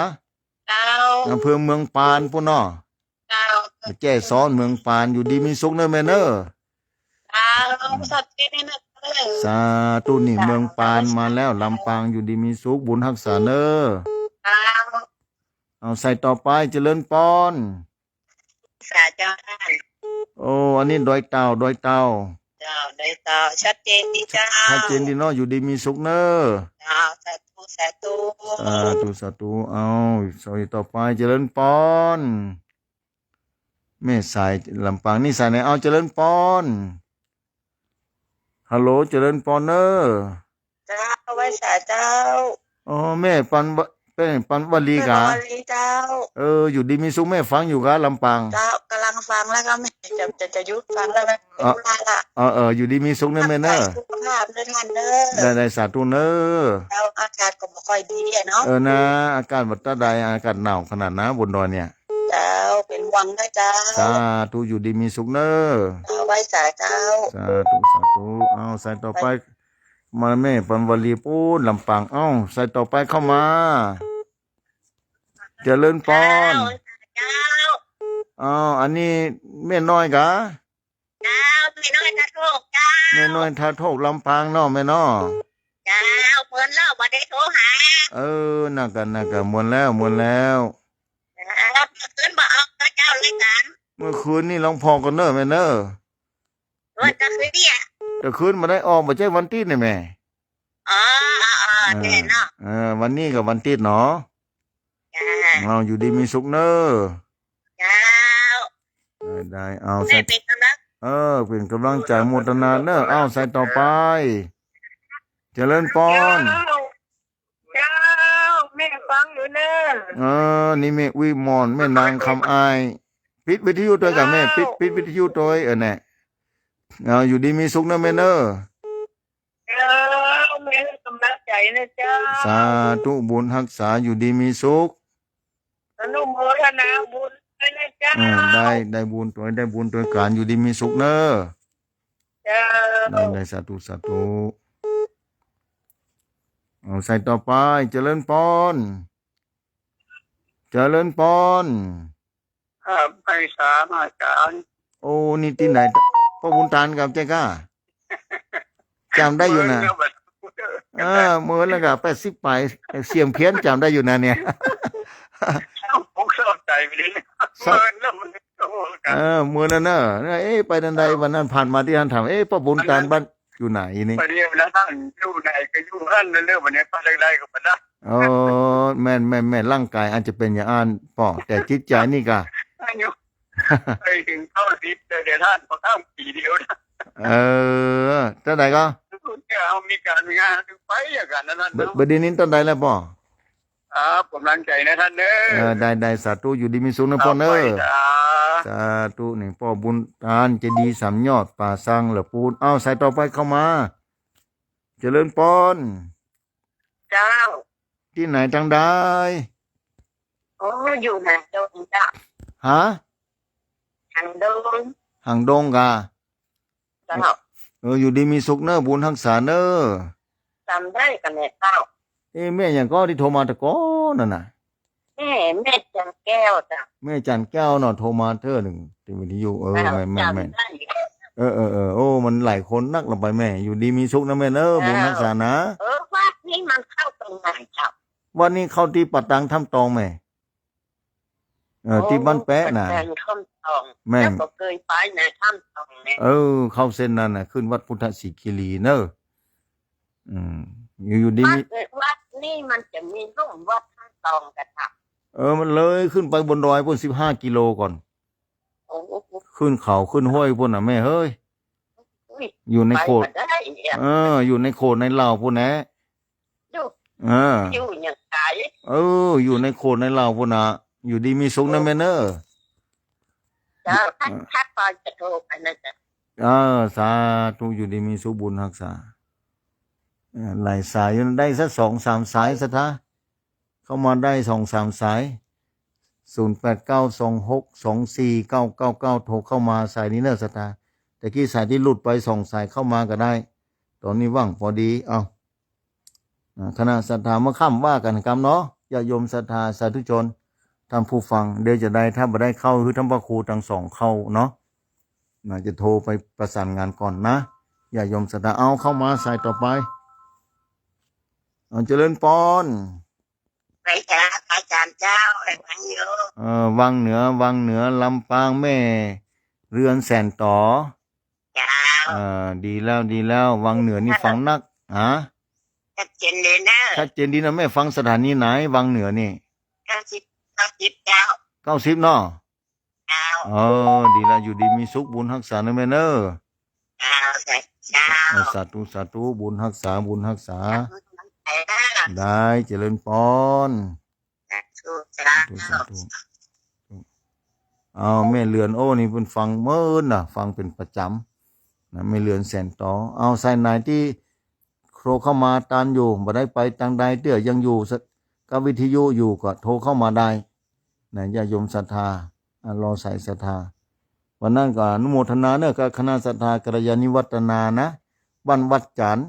เจ้า อำเภอเมืองปานปู๊นเนาะ เจ้า แจ้ซ้อนเมืองปาน อยู่ดีมีสุขเน่อแม่เน่อ เจ้า สาธุนี่นะ สาธุนี่ เมืองปานมาแล้ว ลำปาง อยู่ดีมีสุข บุญฮักษาเน่อ เจ้า เอา สายต่อไป เจริญปอน สาธุ โอ้ อันนี้ดอยเต่า ดอยเต่า เจ้า ดอยเต่า ชัดเจนดีเจ้า ชัดเจนดีเนาะ อยู่ดีมีสุขเน่อ เจ้า สาธุ สาธุ สาธุ สาธุ เอา สายต่อไป เจริญปอน แม่สายลำปาง นี่สายไหน เอา เจริญปอน ฮัลโหล เจริญปอนเน่อ เจ้า ไหว้สาเจ้า อ๋อ แม่ปันวะ แม่ปันวลีกา แม่ปันวลีเจ้า เออ อยู่ดีมีสุข แม่ฟังอยู่กา ลำปาง เจ้า ก่ำลังฟังแล้วก็แม่จะ จะ จะหยุดฟังแล้วแม่ เออ เวลาละ เออ เออ อยู่ดีมีสุขเน่อแม่เน่อ สุขภาพด้วยท่านเน่อ ได้ ได้ สาธุเน่อ เจ้า อากาศก็บ่ค่อยดีอะเนาะ เออ นะ อากาศบ่ตาใด อากาศหนาวขนาดนะ บนดอยเนี่ย เจ้า เป๋นห่วงนะเจ้า สาธุ อยู่ดีมีสุขเน่อ เจ้า ไหว้สาเจ้า สาธุ สาธุ เอา สายต่อไป มาแม่ปันวลีปู๊นลำปาง เอ้า สายต่อไปเข้ามา เจริญปอน เจ้า เจ้า อ้าว อันนี้แม่น้อยกา เจ้า แม่น้อยท่าโทกเจ้า แม่น้อยท่าโทกลำปางเนาะแม่เนาะ เจ้า เมินแล้วบ่ได้โทรหา เออ นั่นกะ นั่นกะ เมินแล้ว เมินแล้ว เจ้า เมื่อคืนบ่ออกกาเจ้าเลยกัน เมื่อคืนนี่ลองผ่อก่อนเน่อแม่เน่อ วันตะคืนเนี่ย ตะคืนบ่ได้ออก บ่ใจ้วันติ๊ดนี่แม่ อ๋อ อ๋อ อ๋อ เออ แน่เนาะ เออ วันนี้กะวันติ๊ดเนาะ จ้า เอา อยู่ดีมีสุขเน่อ เจ้า ได้ ได้ เอา แม่ สาย เป๋นกำลัง เออ เป๋นกำลังใจ๋ โมทนาเน่อ เอา สายต่อไป เจริญปอน เจ้า เจ้า แม่ฟังอยู่เน่อ เออ นี่แม่วิมล แม่นางคำอ้าย ปิดวิทยุตวยกาแม่ เจ้า ปิด ปิดวิทยุตวย เออ แน่ เอา อยู่ดีมีสุขเน่อแม่เน่อ เจ้า แม่กำลังใจ๋นะเจ้า สาธุ บุญฮักษา อยู่ดีมีสุข อนุโมทนาบุญด้วยนะเจ้า เออ ได้ ได้บุญตวย ได้บุญตวยก๋าน อยู่ดีมีสุขเน่อ เจ้า ได้ ได้ สาธุ สาธุ เอา สายต่อไป เจริญปอน เจริญปอน ครับ ไหว้สาอาจ๋ารย์ โอ้ นี่ตี้ไหน ป้อบุญตานกับเจ๊ก้า จ๋ำได้อยู่นะ เมินแล้วบัด เออ เมินแล้วกา แปดสิบป๋าย เสียงเพี้ยนจ๋ำได้อยู่นะเนี่ย ผมชอบใจ๋ไปเลย เมินแล้วมัน โอ้ ครับ เออ เมินแล้วเน่อ เอ๊ะ ไปตันใด วันนั้นผ่านมาตี้หั้นถาม เอ๊ะ ป้อบุญตานบ้านอยู่ไหนนี่ ไปเรียนแล้วท่านอยู่ไหนก็อยู่หั้น เรื่องวันนี้ไปได้ก็ไปได้ โอ้ แม่น แม่น แม่น ร่างก๋ายอาจจะเป๋นอย่างอั้นป้อ แต่จิตใจ๋นี่กา อายุ ไปเถิงเก้าสิบ แต่เดี๋ยวท่านก็ข้ามปี๋เดียวนะ เออ เต้าใดก็ เฮามีก๋านมีงานไปอย่างกั๋นนั่นน่ะ บ่ เนาะ บ่ได้ยินเต้าใดแล้วป้อ ครับ ก๋ำลังใจ๋นะท่านเน่อ เออ ได้ ได้ สาธุ อยู่ดีมีสุขเน่อป้อเน่อ ครับ ไหว้สา สาธุ นี่ป้อบุญตาน เจดีย์สามยอด ป่าซางเหล่าปูน เอา สายต่อไปเข้ามา เจริญปอน เจ้า ตี้ไหนตังใด โอ้ อยู่หางดงเจ้า ฮะ หางดง หางดงกา เจ้า เออ อยู่ดีมีสุขเน่อ บุญฮักษาเน่อ จ๋ำได้กาแม่เจ้า เอ๊ะ แม่หยังก็ตี้โทรมาแต่ก่อนนั่นน่ะ แม่ แม่จันแก้วเจ้า แม่จันแก้วเนาะ โทรมาเตื้อนึ่งตี้วิทยุ เออ เจ้า แม่น แม่น จ๋ำได้ เออ เออ เออ โอ้ มันหลายคนนักละไปแม่ อยู่ดีมีสุขนะแม่เน่อ เจ้า บุญฮักษานะ เออ วัดนี้มันเข้าตรงไหนเจ้า วัดนี้เข้าตี้ป่าตางถ้ำตองแม่ เออ โอ้ ตี้บ้านแป๊ะน่ะ ป่าตางถ้ำตอง แม่น แล้วก็เกยไปในถ้ำตองเนี่ย เออ เข้าเส้นนั้นน่ะ ขึ้นวัดพุทธสิขิลีเน่อ อืม อยู่ อยู่ดี วัด มี วัดนี้มันจะมีลุ่มวัดถ้ำตองกาเจ้า เออ มันเลยขึ้นไปบนดอยปู๊นสิบห้ากิโลก่อน โอ้ ขึ้นเขาขึ้นห้วยปู๊นน่ะแม่เฮ้ย อุ้ย อยู่ในโขด ไปบ่ได้อะ เออ อยู่ในโขดในเหล่าปู๊นแหละ อยู่ เออ อยู่อย่างไกล เออ อยู่ในโขดในเหล่าปู๊นน่ะ อยู่ดีมีสุขนะแม่เนอะ เจ้า ถ้า เออ ถ้าปอจะโทรไปนะจ๊ะ เออ สาธุ อยู่ดีมีสุข บุญฮักษา เออ หลายสายอยู่นะ ได้สักสองสามสายศรัทธา เข้ามาได้สองสามสาย ศูนย์แปดเก้าสองหกสองสี่เก้าเก้าเก้า โทรเข้ามาสายนี้เนอะศรัทธา ตะกี้สายตี้หลุดไปสองสายเข้ามาก็ได้ ต๋อนนี้ว่างพอดี เอ้า อ่า คณะศรัทธาเมื่อค่ำว่ากั๋นกำเนาะ ญาติโยมศรัทธาสาธุชน ท่านผู้ฟัง เดี๋ยวจะได้ ถ้าบ่ได้เข้า คือท่านพระครูตังสองเข้าเนาะ น่าจะโทรไปประสานงานก่อนนะ ญาติโยมศรัทธา เอาเข้ามาสายต่อไป เอาเจริญปอน ไปจ้า อาจารย์เจ้า ไปฟังอยู่ เออ วังเหนือ วังเหนือ ลำปาง แม่เรือนแสนต๋อ เจ้า เออ ดีแล้ว ดีแล้ว วังเหนือนี่ฟังนัก ฮะ ชัดเจนเลยเนอะ ชัดเจนดีนะ แม่ฟังสถานีไหน วังเหนือนี่ เก้าสิบ เก้าสิบเจ้า เก้าสิบเนาะ เจ้า เออ ดีแล้ว อยู่ดีมีสุข บุญฮักษาเนอะแม่เนอะ เจ้า เจ้า เออ สาธุ สาธุ บุญฮักษา บุญฮักษา สาธุ ได้ เจริญปอน สาธุ สาธุ สาธุ เอาแม่เรือน โอ้ นี่เปิ้นฟังเมินนะ ฟังเป๋นประจ๋ำนะ แม่เรือนแสนต๋อ เอาสายไหนตี้โทรเข้ามาตันอยู่ บ่ได้ไปตางใดเตื้อ ยังอยู่กับวิทยุอยู่ก็โทรเข้ามาได้นะ ญาติโยมศรัทธา อ่ะ รอสายศรัทธา วันนั้นก็อนุโมทนาเนอะ กับคณะศรัทธากัลยาณิวัฒนานะ บ้านวัดจันทน์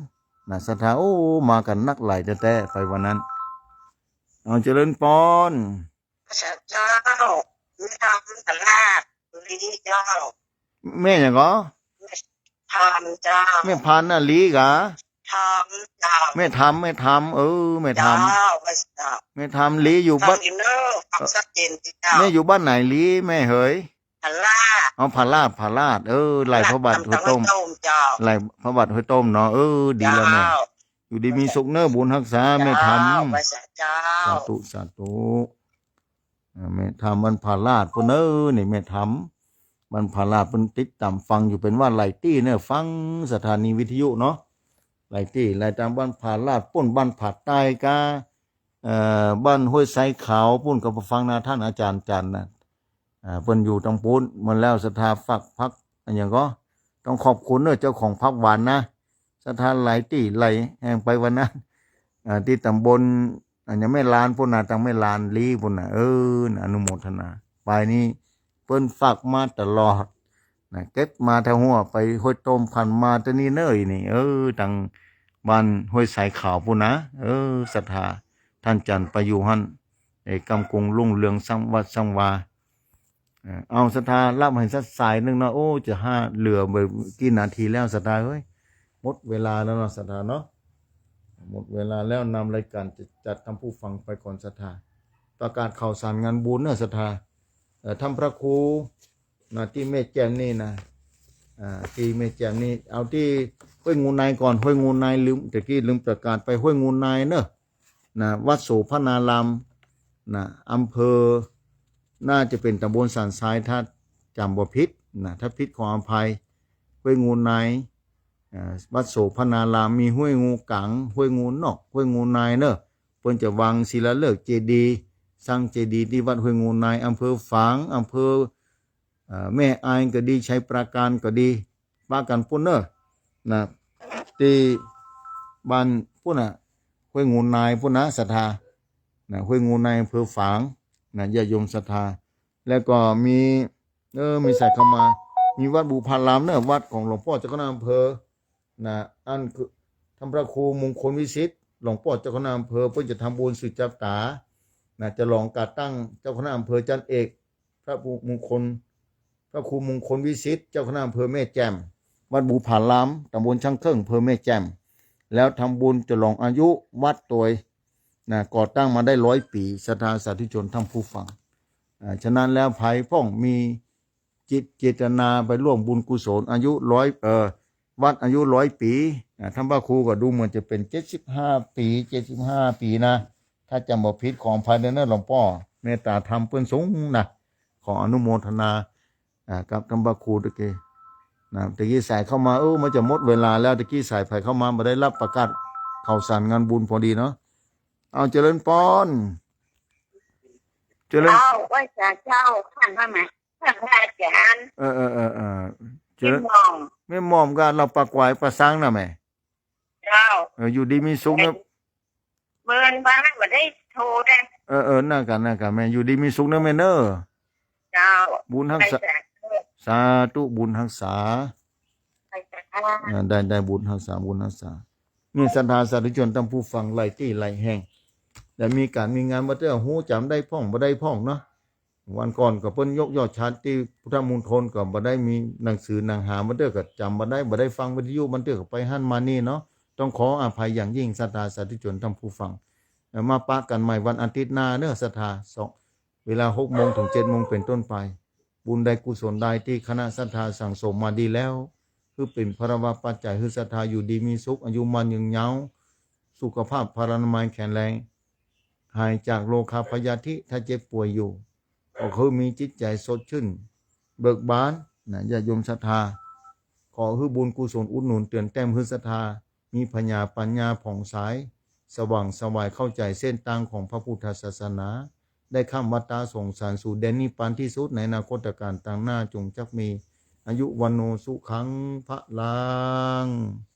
นะ ศรัทธา โอ้ มากั๋นนักหลายแต๊ๆ ไปวันนั้น เอาเจริญปอน เจ้า แม่ทองผาลาด ลีเจ้า แม่หยังก่อ แม่ทองเจ้า แม่พันธุ์น่ะ ลีก่อ ทองเจ้า แม่ทำ แม่ทำ เออ แม่ทำ เจ้า แม่ทำ ลีอยู่บ้าน ทองอินเนอร์ ฟังชัดเจนดีเจ้า แม่อยู่บ้านไหนลี แม่เหย ผาลาด อ๋อ ผาลาด ผาลาด เออ ไหล่พระบาทห้วยต้ม ตำบลห้วยต้มเจ้า ไหล่พระบาทห้วยต้มเนาะ เออ ดีแล้วแม่ เจ้า อยู่ดีมีสุขเนอะ บุญฮักษา แม่ทำ เจ้า สาธุ สาธุ อ่า แม่ทำบ้านผาลาดปู๊นเนอะ นี่แม่ทำบ้านผาลาดปู๊น ติดต๋ามฟังอยู่เป๋นว่าหลายตี้เนอะ ฟังสถานีวิทยุเนาะ หลายตี้ หลายตางบ้านผาลาดปู๊น บ้านผาใต้กา เอ่อ บ้านห้วยทรายขาวปู๊นก็ฟังนะ ต้านอาจ๋ารย์จันทน์นะ อ่า เปิ้นอยู่ตางปู๊น เมื่อแล้วศรัทธาฝากผัก อะหยังก่อ ต้องขอบคุณเนอะ เจ้าของผักหวานนะ ศรัทธาหลายตี้หลายแห่งไปวันนั้น อ่า ตี้ตำบล อะหยัง แม่ลานปู๊นนะ ตางแม่ลานลีปู๊นนะ เออ อนุโมทนา ไปนี่เปิ้นฝากมาตลอดนะ เก็บมาแต่หัวไปห้วยต้ม ผ่านมาตะนี้เนอะ นี่ เออ ตางบ้านห้วยทรายขาวปู๊นนะ เออ ศรัทธา ต้านจันทน์ไปอยู่หั้น เอ่อ ก้ำกุมรุ่งเรืองสร้างวัดสร้างวา เอ่อ เอาศรัทธา รับหื้อสักสายนึ่งเนาะ โอ้ จะห้า เหลือบ่กี่นาทีแล้วศรัทธาเอ้ย หมดเวลาแล้วเนาะศรัทธาเนาะ หมดเวลาแล้ว นำรายการจะจัดท่านผู้ฟังไปก่อนศรัทธา ประกาศข่าวสารงานบุญเนอะศรัทธา เอ่อ ท่านพระครูนะ ตี้แม่แจ่มนี่นะ อ่า ตี้แม่แจ่มนี่ เอาตี้ห้วยงูในก่อน ห้วยงูใน ลืม ตะกี้ลืมประกาศไป ห้วยงูในเนอะ นะ วัดโสภณาราม นะ อำเภอ น่าจะเป๋นตำบลสันทราย ถ้าจ๋ำบ่ผิดนะ ถ้าผิดขออภัย ห้วยงูใน อ่า วัดโสภณาราม มีห้วยงูก๋าง ห้วยงูนอก ห้วยงูในเนอะ เปิ้นจะวางศิลาฤกษ์เจดีย์ สร้างเจดีย์ตี้วัดห้วยงูใน อำเภอฝาง อำเภอ เอ่อ แม่อายก็ดี ชัยปราการก็ดี ปะกั๋นปู๊นเนอะ นะ ตี้บ้านปู๊นน่ะ ห้วยงูในปู๊นนะศรัทธา นะ ห้วยงูใน อำเภอฝาง นะ ญาติโยมศรัทธา แล้วก็มี เออ มีสายเข้ามา มีวัดบุพารามเนอะ วัดของหลวงป้อเจ้าคณะอำเภอ นะ อันคือท่านพระครูมงคลวิสิทธิ์ หลวงป้อเจ้าคณะอำเภอ เปิ้นจะทำบุญสืบชะตา นะ จะหลองก่อตั้งเจ้าคณะอำเภอ จันเอก พระครูมงคล พระครูมงคลวิสิทธิ์ เจ้าคณะอำเภอแม่แจ่ม วัดบุพาราม ตำบลช้างเคิ่ง อำเภอแม่แจ่ม แล้วทำบุญฉลองอายุวัดตวย นะ ก่อตั้งมาได้ร้อยปี๋ ศรัทธาสาธุชนท่านผู้ฟัง อ่า ฉะนั้นแล้วใผพ่องมีจิตเจตนาไปร่วมบุญกุศลอายุร้อย เอ่อ วัดอายุร้อยปี๋ อ่า ท่านพระครูก็ดูเหมือนจะเป๋นเจ็ดสิบห้าปี๋ เจ็ดสิบห้าปี๋นะ ถ้าจ๋ำบ่ผิดขออภัยเด้อเนอะหลวงป้อ เมตตาธรรมเปิ้นสูงนะ ขออนุโมทนา อ่า กับท่านพระครูตะกี้นะ ตะกี้สายเข้ามา เออ มันจะหมดเวลาแล้ว ตะกี้สายใผเข้ามา บ่ได้รับประกาศข่าวสารงานบุญพอดีเนาะ เอา เจริญปอน เจริญ เจ้า ไหว้สาเจ้า ข้างพระมหา ข้างพระอาจารย์ เออ เออ เออ เออ เจริญ แม่หม่อม แม่หม่อมกับเหล่าป่าก๋วายป่าซางน่ะแหม เจ้า เออ อยู่ดีมีสุขนะ เมินมาบ่ได้โทรได้ เออ เออ นั่นกะ นั่นกะแม่ อยู่ดีมีสุขนะแม่เนอะ เจ้า บุญฮักษา ไปสาธุ สาธุ บุญฮักษา ไปสาธุ อ่า ได้ ได้บุญฮักษา บุญฮักษา นี่ศรัทธาสาธุชนท่านผู้ฟังหลายตี้หลายแห่ง แต่มีก๋านมีงานบ่าเตื้อ ฮู้จ๋ำได้พ่องบ่ได้พ่องเนาะ วันก่อนก็เปิ้นยกยอดฉัตรตี้พุทธมณฑลก็บ่ได้มีหนังสือหนังหา บ่าเตื้อก็จ๋ำบ่ได้ บ่ได้ฟังวิทยุ บ่าเตื้อก็ไปหั้นมานี่เนาะ ต้องขออภัยอย่างยิ่งศรัทธาสาธุชนท่านผู้ฟัง แล้วมาปะกั๋นใหม่วันอาทิตย์หน้าเนอะศรัทธา สอง เวลาหกโมงถึงเจ็ดโมงเป็นต้นไป บุญใดกุศลใดตี้คณะศรัทธาสั่งสมมาดีแล้ว หื้อเป๋นพลวปัจจัยหื้อศรัทธาอยู่ดีมีสุข อายุมั่นยืนยาว สุขภาพพลานามัยแข็งแรง หายจากโรคาพยาธิถ้าเจ็บป่วยอยู่ ก็คือมีจิตใจ๋สดชื่นเบิกบานนะ ญาติโยมศรัทธา ขอหื้อบุญกุศลอุดหนุนเติมแต้มหื้อศรัทธา มีผญาปัญญาผ่องใส สว่างไสวเข้าใจ๋เส้นตางของพระพุทธศาสนา ได้ข้ามวัฏฏะสงสารสู่แดนนิพพานตี้สุดในอนาคตกาลตางหน้า จงจักมีอายุวัณโณสุขังพลัง